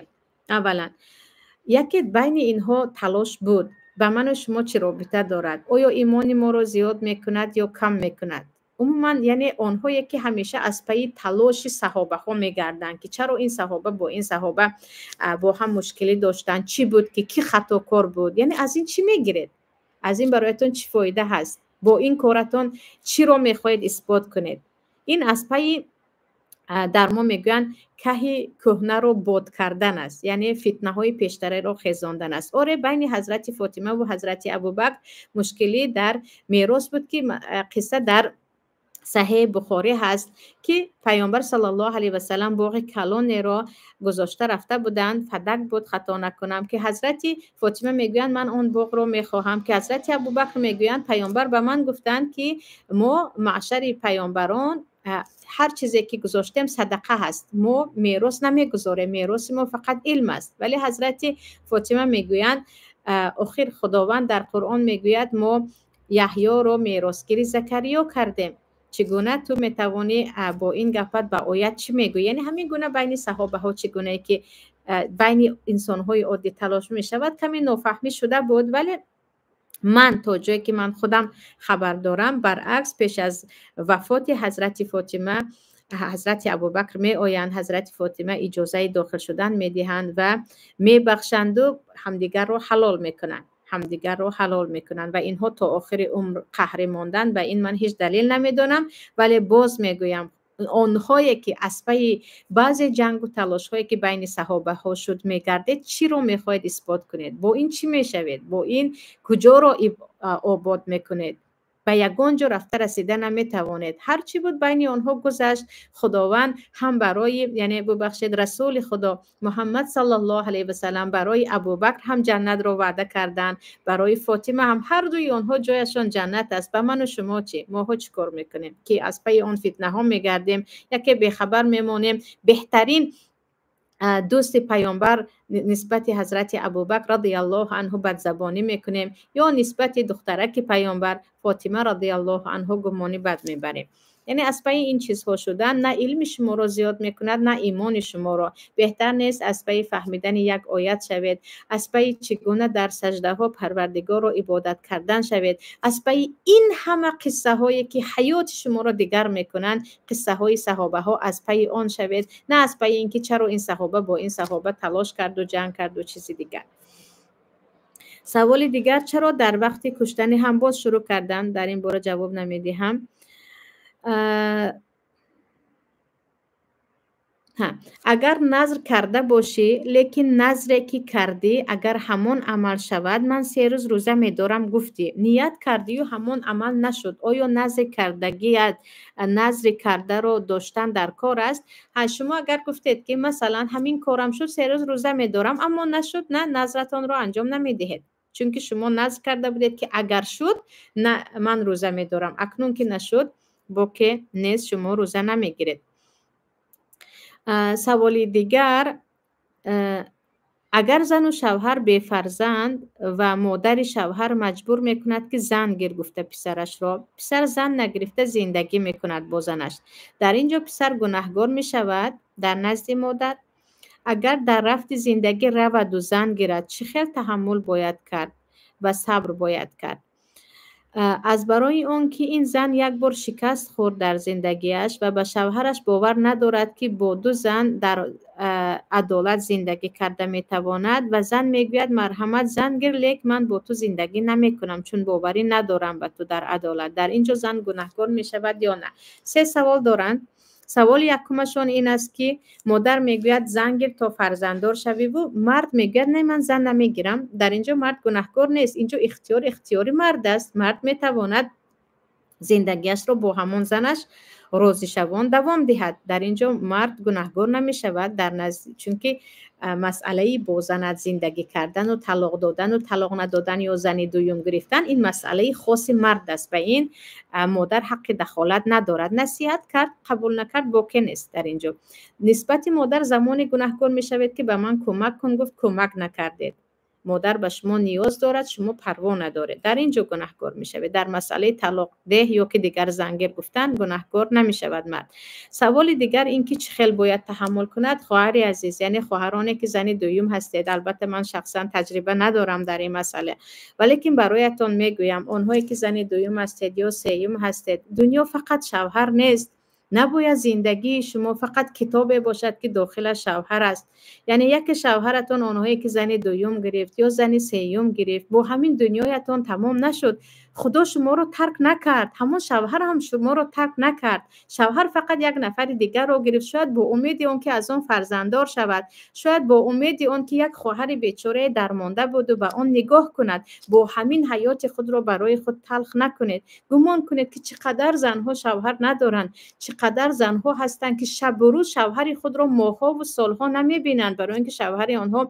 аввалан, яке, байни инҳо талош буд, ба ману шумо чӣ робита дорад? Оё имони моро зиёд мекунад ё кам мекунад? Умуман, яъне онҳое ки ҳамеша аз пайи талоши саҳобаҳо мегарданд, ки чаро ин саҳоба бо ин саҳоба бо ҳам мушкилӣ доштанд, чӣ буд, ки кӣ хатокор буд, яъне аз ин чӣ мегиред? Аз ин бароятон чӣ фоида ҳаст? Бо ин коратон чиро мехоҳед исбот кунед? Ин аз пайи, дар мо мегӯянд, каҳи кӯҳнаро бод кардан аст, яъне фитнаҳои пештараро хезондан аст. Оре, байни ҳазрати Фотима ва ҳазрати Абубакр мушкилӣ дар мерос буд, ки қисса дар Саҳеҳи Бухорӣ ҳаст, ки паёмбар саллаллоҳу алайҳи васалам боғи калонеро гузошта рафта буданд, Фадак буд, хато накунам, ки ҳазрати Фотима мегӯянд, ман он боғро мехоҳам, ки ҳазрати Абубакр мегӯянд, паёмбар ба ман гуфтанд, ки мо маъшари паёмбарон Ҳар чизе ки гузоштем, садақа ҳаст, мо мерос намегузорем, мероси мо фақат илм аст. Вале ҳазрати Фотима мегӯянд: охир Худованд дар Қуръон мегӯяд, мо Яҳёро меросгири Закариё кардем, чӣ гуна ту метавонӣ бо ин гапат ба оят чӣ мегӯӣ? Яъне ҳамин гуна байни саҳобаҳо, чӣ гунае ки байни инсонҳои оддӣ талош мешавад, каме нофаҳмӣ шуда буд. Вале ман то ҷое ки ман худам хабар дорам, баръакс, пеш аз вафоти ҳазрати Фотима ҳазрати Абубакр меоянд, ҳазрати Фотима иҷозаи дохил шудан медиҳанд ва мебахшанду ҳамдигарро ҳалол мекунанд, ҳамдигарро ҳалол мекунанд ва инҳо то охири умр қаҳрӣ монданд. Ба ин ман ҳеҷ далел намедонам, вале боз мегӯям, онҳое ки аз пайи баъзе ҷангу талошҳое ки байни саҳобаҳо шуд мегардед, чиро мехоҳед исбот кунед? Бо ин чӣ мешавед? Бо ин куҷоро обод мекунед? Ба ягон ҷо рафта расида наметавонед. Ҳар чӣ буд, байни онҳо гузашт. Худованд ҳам барои, яъне бубахшед, Расули Худо Муҳаммад саллаллоҳу алайҳи васалам барои Абубакр ҳам ҷаннатро ваъда карданд, барои Фотима ҳам. Ҳар дуи онҳо ҷояшон ҷаннат аст. Ба ману шумо чӣ? Моҳо чӣ кор мекунем, ки аз пайи он фитнаҳо мегардем, яке бехабар мемонем? Беҳтарин дӯсти паёмбар нисбати ҳазрати Абубакр радиаллоҳу анҳу бадзабонӣ мекунем ё нисбати духтараки паёмбар Фотима радиаллоҳу анҳу гумони бад мебарем. Яъне аз пайи ин чизҳо шудан на илми шуморо зиёд мекунад, на имони шуморо. Беҳтар нест аз пайи фаҳмидани як оят шавед, аз пайи чӣ гуна дар саждаҳо Парвардигорро ибодат кардан шавед, аз пайи ин ҳама қиссаҳое ки ҳаёти шуморо дигар мекунанд, қиссаҳои саҳобаҳо, аз пайи он шавед, на аз пайи ин ки чаро ин саҳоба бо ин саҳоба талош карду ҷанг карду чизи дигар. Саволи дигар: чаро дар вақти куштани ҳам боз шурӯъ карданд? Дар ин бора ҷавоб намедиҳам. Агар назр карда бошӣ, лекин назре ки кардӣ, агар ҳамон амал шавад, ман 3 рӯз рӯза медорам гуфтӣ, ният кардию ҳамон амал нашуд, оё назри кардагият, назри кардаро доштан дар кор аст? Ҳа, шумо агар гуфтед, ки масалан ҳамин корам шуд, 3 рӯз рӯза медорам, аммо нашуд, на, назратонро анҷом намедиҳед, чунки шумо назр карда будед, ки агар шуд, на, ман рӯза медорам. Акнун ки нашуд, боке нест, шумо рӯза намегиред. Саволи дигар: агар зану шавҳар бефарзанд ва модари шавҳар маҷбур мекунад, ки зан гир гуфта писарашро, писар зан нагирифта зиндагӣ мекунад бо занаш, дар ин ҷо писар гунаҳгор мешавад дар назди модар? Агар дар рафти зиндагӣ раваду зан гирад, чӣ хел таҳаммул бояд кард ва сабр бояд кард? Аз барои он ки ин зан як бор шикаст хӯрд дар зиндагиаш ва ба шавҳараш бовар надорад, ки бо ду зан дар адолат зиндагӣ карда метавонад, ва зан мегӯяд: марҳамат, зан гир, лек ман бо ту зиндагӣ намекунам, чун боварӣ надорам ба ту дар адолат. Дар ин ҷо зан гунаҳкор мешавад ё на? Се савол доранд. Саволи якумашон ин аст, ки модар мегӯяд, зан гир то фарзанддор шавиву мард мегӯяд, не, ман зан намегирам. Дар ин ҷо мард гунаҳкор нест, ин ҷо ихтиёр ихтиёри мард аст. Мард метавонад зиндагиашро бо ҳамон занаш розишавон давом диҳад. Дар ин ҷо мард гунаҳгор намешавад дар назд, чунки масъалаи бо занат зиндагӣ кардану талоқ додану талоқ надодан ё зани дуюм гирифтан, ин масъалаи хоси мард аст. Ба ин модар ҳаққи дахолат надорад. Насиҳат кард, қабул накард, боке нест. Дар ин ҷо нисбати модар замоне гунаҳкор мешавед, ки ба ман кӯмак кун гуфт, кӯмак накардед. Модар ба шумо ниёз дорад, шумо парво надоред. Дар ин ҷо гунаҳкор мешавед. Дар масъалаи талоқ деҳ ё ки дигар зангир гуфтан гунаҳкор намешавад мард. Саволи дигар ин ки чӣ хел бояд таҳаммул кунад? Хоҳари азиз, яъне хоҳароне ки зани дуюм ҳастед, албатта ман шахсан таҷриба надорам дар ин масъала, валекин бароятон мегӯям, онҳое ки зани дуюм ҳастед ё сеюм ҳастед, дунё фақат шавҳар нест. Набояд зиндагии шумо фақат китобе бошад, ки дохилаш шавҳар аст. Яъне яке шавҳаратон, онҳое ки зани дуюм гирифт ё зани сеюм гирифт, бо ҳамин дунёятон тамом нашуд. Худо шуморо тарк накард, ҳамон шавҳар ҳам шуморо тарк накард. Шавҳар фақат як нафари дигарро гирифт, шояд бо умеди он ки аз он фарзанддор шавад, шояд бо умеди он ки як хоҳари бечорае дармонда буду ба он нигоҳ кунад. Бо ҳамин ҳаёти худро барои худ талх накунед. Гумон кунед, ки чӣ қадар занҳо шавҳар надоранд, чӣ қадар занҳо ҳастанд, ки шабу рӯз шавҳари худро моҳҳову солҳо намебинанд, барои он ки шавҳари онҳо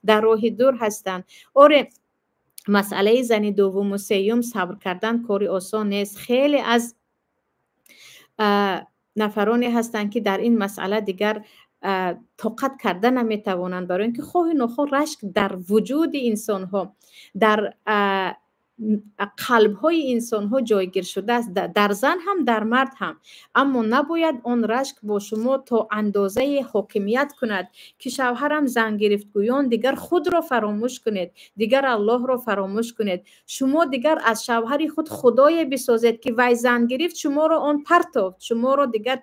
дар роҳи дур ҳастанд. Оре, масъалаи зани дуввуму сеюм сабр кардан кори осон нест. Хеле аз Нафароне ҳастанд, ки дар ин масъала дигар тоқат карда наметавонанд, барои ин ки хоҳу нохоҳ рашк дар вуҷуди инсонҳо, дар қалбҳои инсонҳо ҷойгир шудааст, дар зан ҳам, дар мард ҳам. Аммо набояд он рашк бо шумо то андозае ҳокимият кунад, ки шавҳарам зан гирифт гӯён дигар худро фаромӯш кунед, дигар Аллоҳро фаромӯш кунед. Шумо дигар аз шавҳари худ худое бисозед, ки вай зан гирифт, шуморо он партофт, шуморо дигар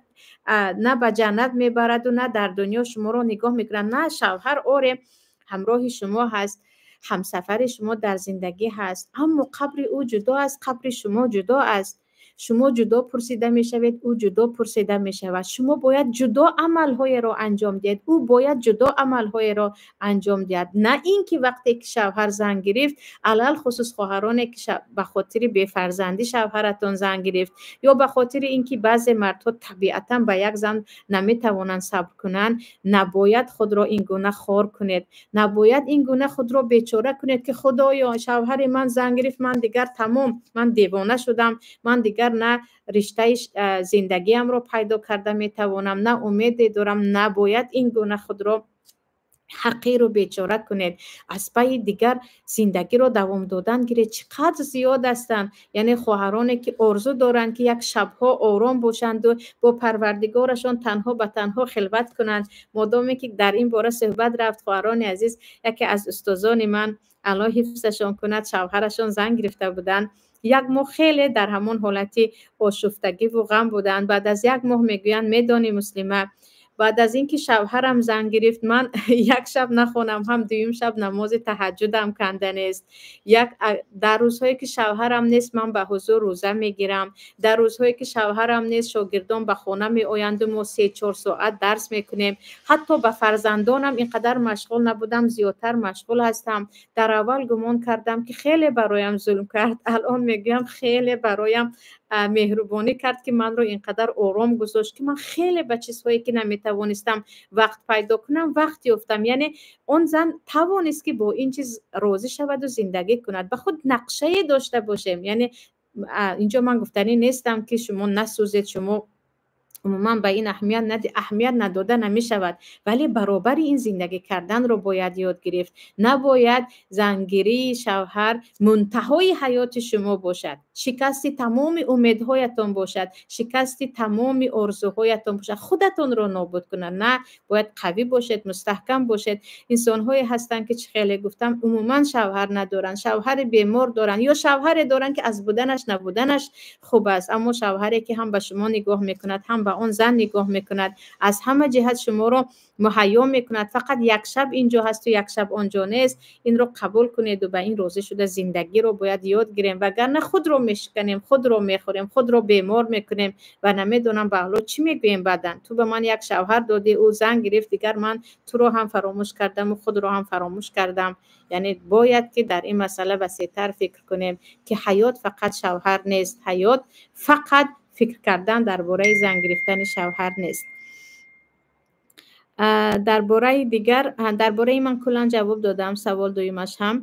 на ба ҷаннат мебараду, на дар дунё шуморо нигоҳ мекунад. На, шавҳар оре ҳамроҳи шумо ҳаст, ҳамсафари шумо дар зиндагӣ ҳаст, аммо қабри ӯ ҷудо аст, қабри шумо ҷудо аст. Шумо ҷудо пурсида мешавед, ӯ ҷудо пурсида мешавад. Шумо бояд ҷудо амалҳоеро анҷом диҳед, ӯ бояд ҷудо амалҳоеро анҷом диҳад. На ин ки вақте ки шавҳар зан гирифт, алалхусус хоҳароне ки ба хотири бефарзандӣ шавҳаратон зан гирифт, ё ба хотири ин ки баъзе мардҳо табиатан ба як зан наметавонанд сабр кунанд, набояд худро ин гуна хор кунед, набояд ин гуна худро бечора кунед, ки худоё, шавҳари ман зан гирифт, ман дигар тамом, ман девона шудам, ман дигар на риштаи зиндагиамро пайдо карда метавонам, на умеде дорам. Набояд ин гуна худро ҳақиру бечора кунед. Аз пайи дигар зиндагиро давом додан гиред. Чӣ қадр зиёд ҳастанд, яъне хоҳароне, ки орзу доранд, ки як шабҳо ором бошанду бо Парвардигорашон танҳо ба танҳо хилват кунанд. Модоме ки дар ин бора суҳбат рафт, хоҳарони азиз, яке аз устозони ман, Аллоҳ ҳифзашон кунад, шавҳарашон зан гирифта буданд. Як моҳ хеле дар ҳамон ҳолати ошуфтагиву ғам буданд. Баъд аз як моҳ мегӯянд: «Медонӣ, Муслима, баъд аз ин ки шавҳарам зан гирифт, ман як шаб нахонам ҳам, дуюм шаб намози таҳаҷҷудам канда нест. Як дар рӯзҳое ки шавҳарам нест, ман ба ҳузур рӯза мегирам. Дар рӯзҳое ки шавҳарам нест, шогирдон ба хона меоянду мо 3-4 соат дарс мекунем. Ҳатто ба фарзандонам ин қадар машғул набудам, зиёдтар машғул ҳастам. Дар аввал гумон кардам, ки хеле бароям зулм кард. Алон мегӯям, хеле бароям меҳрубонӣ кард, ки манро ин қадар ором гузошт, ки ман хеле ба чизҳое ки наметавонистам вақт пайдо кунам, вақт ёфтам». Яъне он зан тавонист, ки бо ин чиз розӣ шаваду зиндагӣ кунад. Ба худ нақшае дошта бошем. Яъне инҷо ман гуфтанӣ нестам, ки шумо насӯзед, шумо умуман ба ин аҳамият надода намешавад, вале баробари ин зиндагӣ карданро бояд ёд гирифт. Набояд зангирии шавҳар мунтаҳои ҳаёти шумо бошад, шикасти тамоми умедҳоятон бошад, шикасти тамоми орзуҳоятон бошад, худатонро нобуд кунад. На, бояд қавӣ бошед, мустаҳкам бошед. Инсонҳое ҳастанд, ки чӣ хеле гуфтам, умуман шавҳар надоранд, шавҳари бемор доранд ё шавҳаре доранд, ки аз буданаш набуданаш хуб аст. Аммо шавҳаре, ки ҳам ба шумо нигоҳ мекунад, ҳам ба он зан нигоҳ мекунад, аз ҳама ҷиҳат шуморо муҳайё мекунад, фақат як шаб инҷо ҳасту як шаб онҷо нест, инро қабул кунеду ба ин розӣ шуда зиндагиро бояд ёд гирем. Вагарна худро мешиканем, худро мехӯрем, худро бемор мекунем ва намедонам, ба Алло чӣ мегӯем баъдан: «Ту ба ман як шавҳар додӣ, ӯ зан гирифт, дигар ман туро ҳам фаромӯш кардаму худро ҳам фаромӯш кардам». Яъне бояд, ки дар ин масъала васеътар фикр кунем, ки ҳаёт фақат шавҳар нест, ҳаёт фақат фикр кардан дар бораи зан гирифтани шавҳар нест. Дар бораи дигар, дар бораи ман куллан ҷавоб додам. Савол дуюмаш ҳам: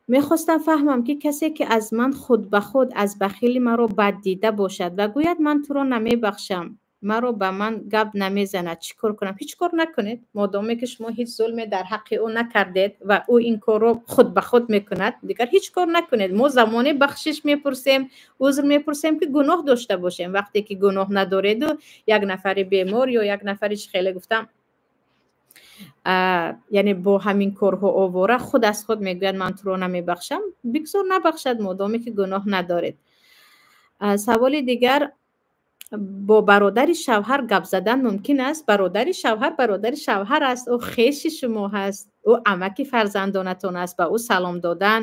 мехостам фаҳмам, ки касе, ки аз ман худ ба худ аз бахили маро бад дида бошад ва гӯяд: «Ман туро намебахшам», маро ба ман гап намезанад, чӣ кор кунам? Ҳеҷ кор накунед. Модоме ки шумо ҳеҷ зулме дар ҳаққи ӯ накардед ва ӯ ин корро худ ба худ мекунад, дигар ҳеҷ кор накунед. Мо замоне бахшиш мепурсем, узр мепурсем, ки гуноҳ дошта бошем. Вақте ки гуноҳ надореду як нафари бемор ё як нафари, чӣ хеле гуфтам, яъне бо ҳамин корҳо овора худ аз худ мегӯяд: «Ман туро намебахшам», бигзор набахшад, модоме ки гуноҳ надоред. Саволи дигар: бо бародари шавҳар гап задан мумкин аст? Бародари шавҳар бародари шавҳар аст, ӯ хеши шумо ҳаст, ӯ амаки фарзандонатон аст. Ба ӯ салом додан,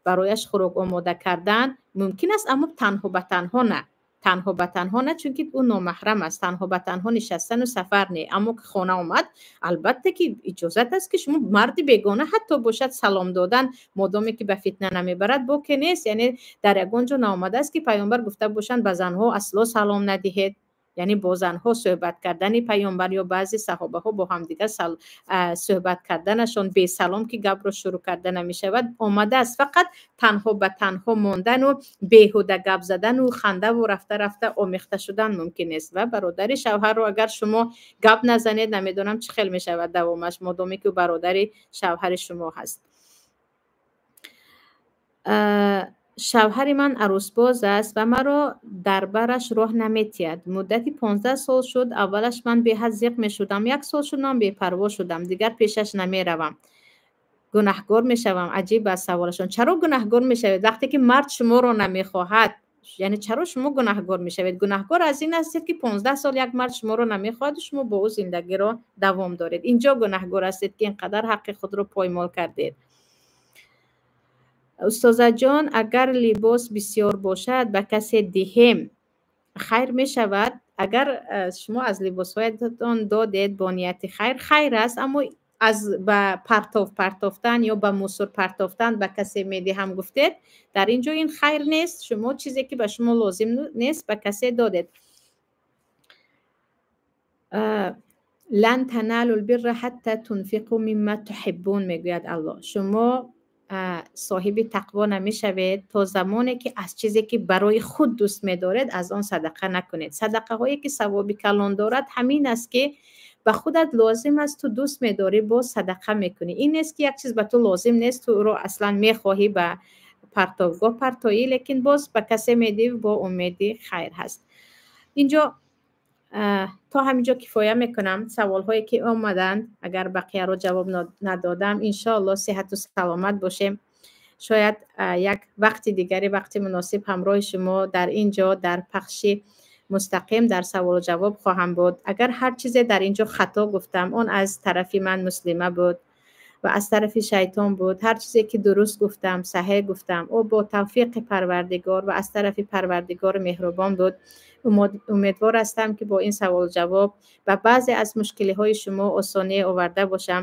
барояш хӯрок омода кардан мумкин аст, аммо танҳо ба танҳо на, танҳо ба танҳо на, чунки ӯ номаҳрам аст. Танҳо ба танҳо нишастану сафар не, аммо ки хона омад, албатта ки иҷозат аст, ки шумо марди бегона ҳатто бошад, салом додан, модоме ки ба фитна намебарад, боке нест. Яъне дар ягон ҷо наомадааст, ки Паёнбар гуфта бошанд: «Ба занҳо асло салом надиҳед». Яъне бо занҳо суҳбат кардани паёмбар ё баъзе саҳобаҳо бо ҳамдигар суҳбат карданашон бесалом ки гапро шурӯъ карда намешавад, омадааст. Фақат танҳо ба танҳо мондану беҳуда гап задану хандаву рафта рафта омехта шудан мумкин нест. Ва бародари шавҳарро агар шумо гап назанед, намедонам чӣ хел мешавад давомаш, модоме ки бародари шавҳари шумо ҳаст. Шавҳари ман арӯсбоз аст ва маро дар бараш роҳ наметиҳад. Муддати 15 сол шуд. Аввалаш ман беҳад зиқ мешудам. Як сол шуд, ман бепарво шудам, дигар пешаш намеравам. Гунаҳгор мешавам? Аҷиб аст саволашон. Чаро гунаҳгор мешавед вақте ки мард шуморо намехоҳад? Яъне чаро шумо гунаҳгор мешавед? Гунаҳгор аз ин ҳастед, ки 15 сол як мард шуморо намехоҳаду шумо бо ӯ зиндагиро давом доред. Инҷо гунаҳгор ҳастед, ки ин қадар ҳаққи худро поймол кардед. Устозаҷон, агар либос бисёр бошад, ба касе диҳем, хайр мешавад? Агар шумо аз либосҳоятон додед бо нияти хайр, хайр аст, аммо аз ба партов партофтан ё ба мусор партофтан ба касе медиҳам гуфтед, дар ин ҷо ин хайр нест. Шумо чизе ки ба шумо лозим нест, ба касе додед. لن تنالوا البر حتى تنفقوا مما تحبون, мегӯяд Аллоҳ. Шумо соҳиби тақво намешавед то замоне ки аз чизе ки барои худ дӯст медоред, аз он садақа накунед. Садақаҳое ки савоби калон дорад, ҳамин аст, ки ба худат лозим аст, ту дӯст медорӣ, боз садақа мекунӣ. Ин нест, ки як чиз ба ту лозим нест, ту ӯро аслан мехоҳӣ ба партовгоҳ партоӣ, лекин боз ба касе медиҳӣ, бо умеди хайр ҳаст. Инҷо то ҳаминҷо кифоя мекунам. Саволҳое ки омаданд, агар бақияро ҷавоб надодам, иншоалло сиҳату саломат бошем. Шояд як вақти дигаре, вақти муносиб, ҳамроҳи шумо дар ин ҷо дар пахши мустақим дар саволу ҷавоб хоҳам буд. Агар ҳар чизе дар ин ҷо хато гуфтам, он аз тарафи ман муслима буд ва аз тарафи шайтон буд. Ҳар чизе ки дуруст гуфтам, саҳеҳ гуфтам, ӯ бо тавфиқи Парвардигор ва аз тарафи Парвардигори меҳрубон буд. Умедвор ҳастам, ки бо ин саволу ҷавоб ба баъзе аз мушкилиҳои шумо осонӣ оварда бошам.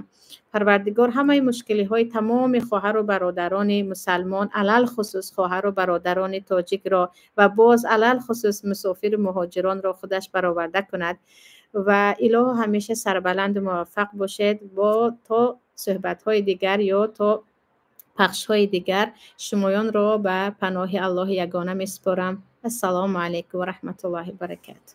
Парвардигор ҳамаи мушкилиҳои тамоми хоҳару бародарони мусалмон, алалхусус хоҳару бародарони тоҷикро ва боз алалхусус мусофиру муҳоҷиронро худаш бароварда кунад ва илоҳо ҳамеша сарбаланду муваффақ бошед. Бо то суҳбатҳои дигар ё то пахшҳои дигар шумоёнро ба паноҳи Аллоҳи ягона месупорам. Ассалому алайкум ва раҳматуллоҳи баракату.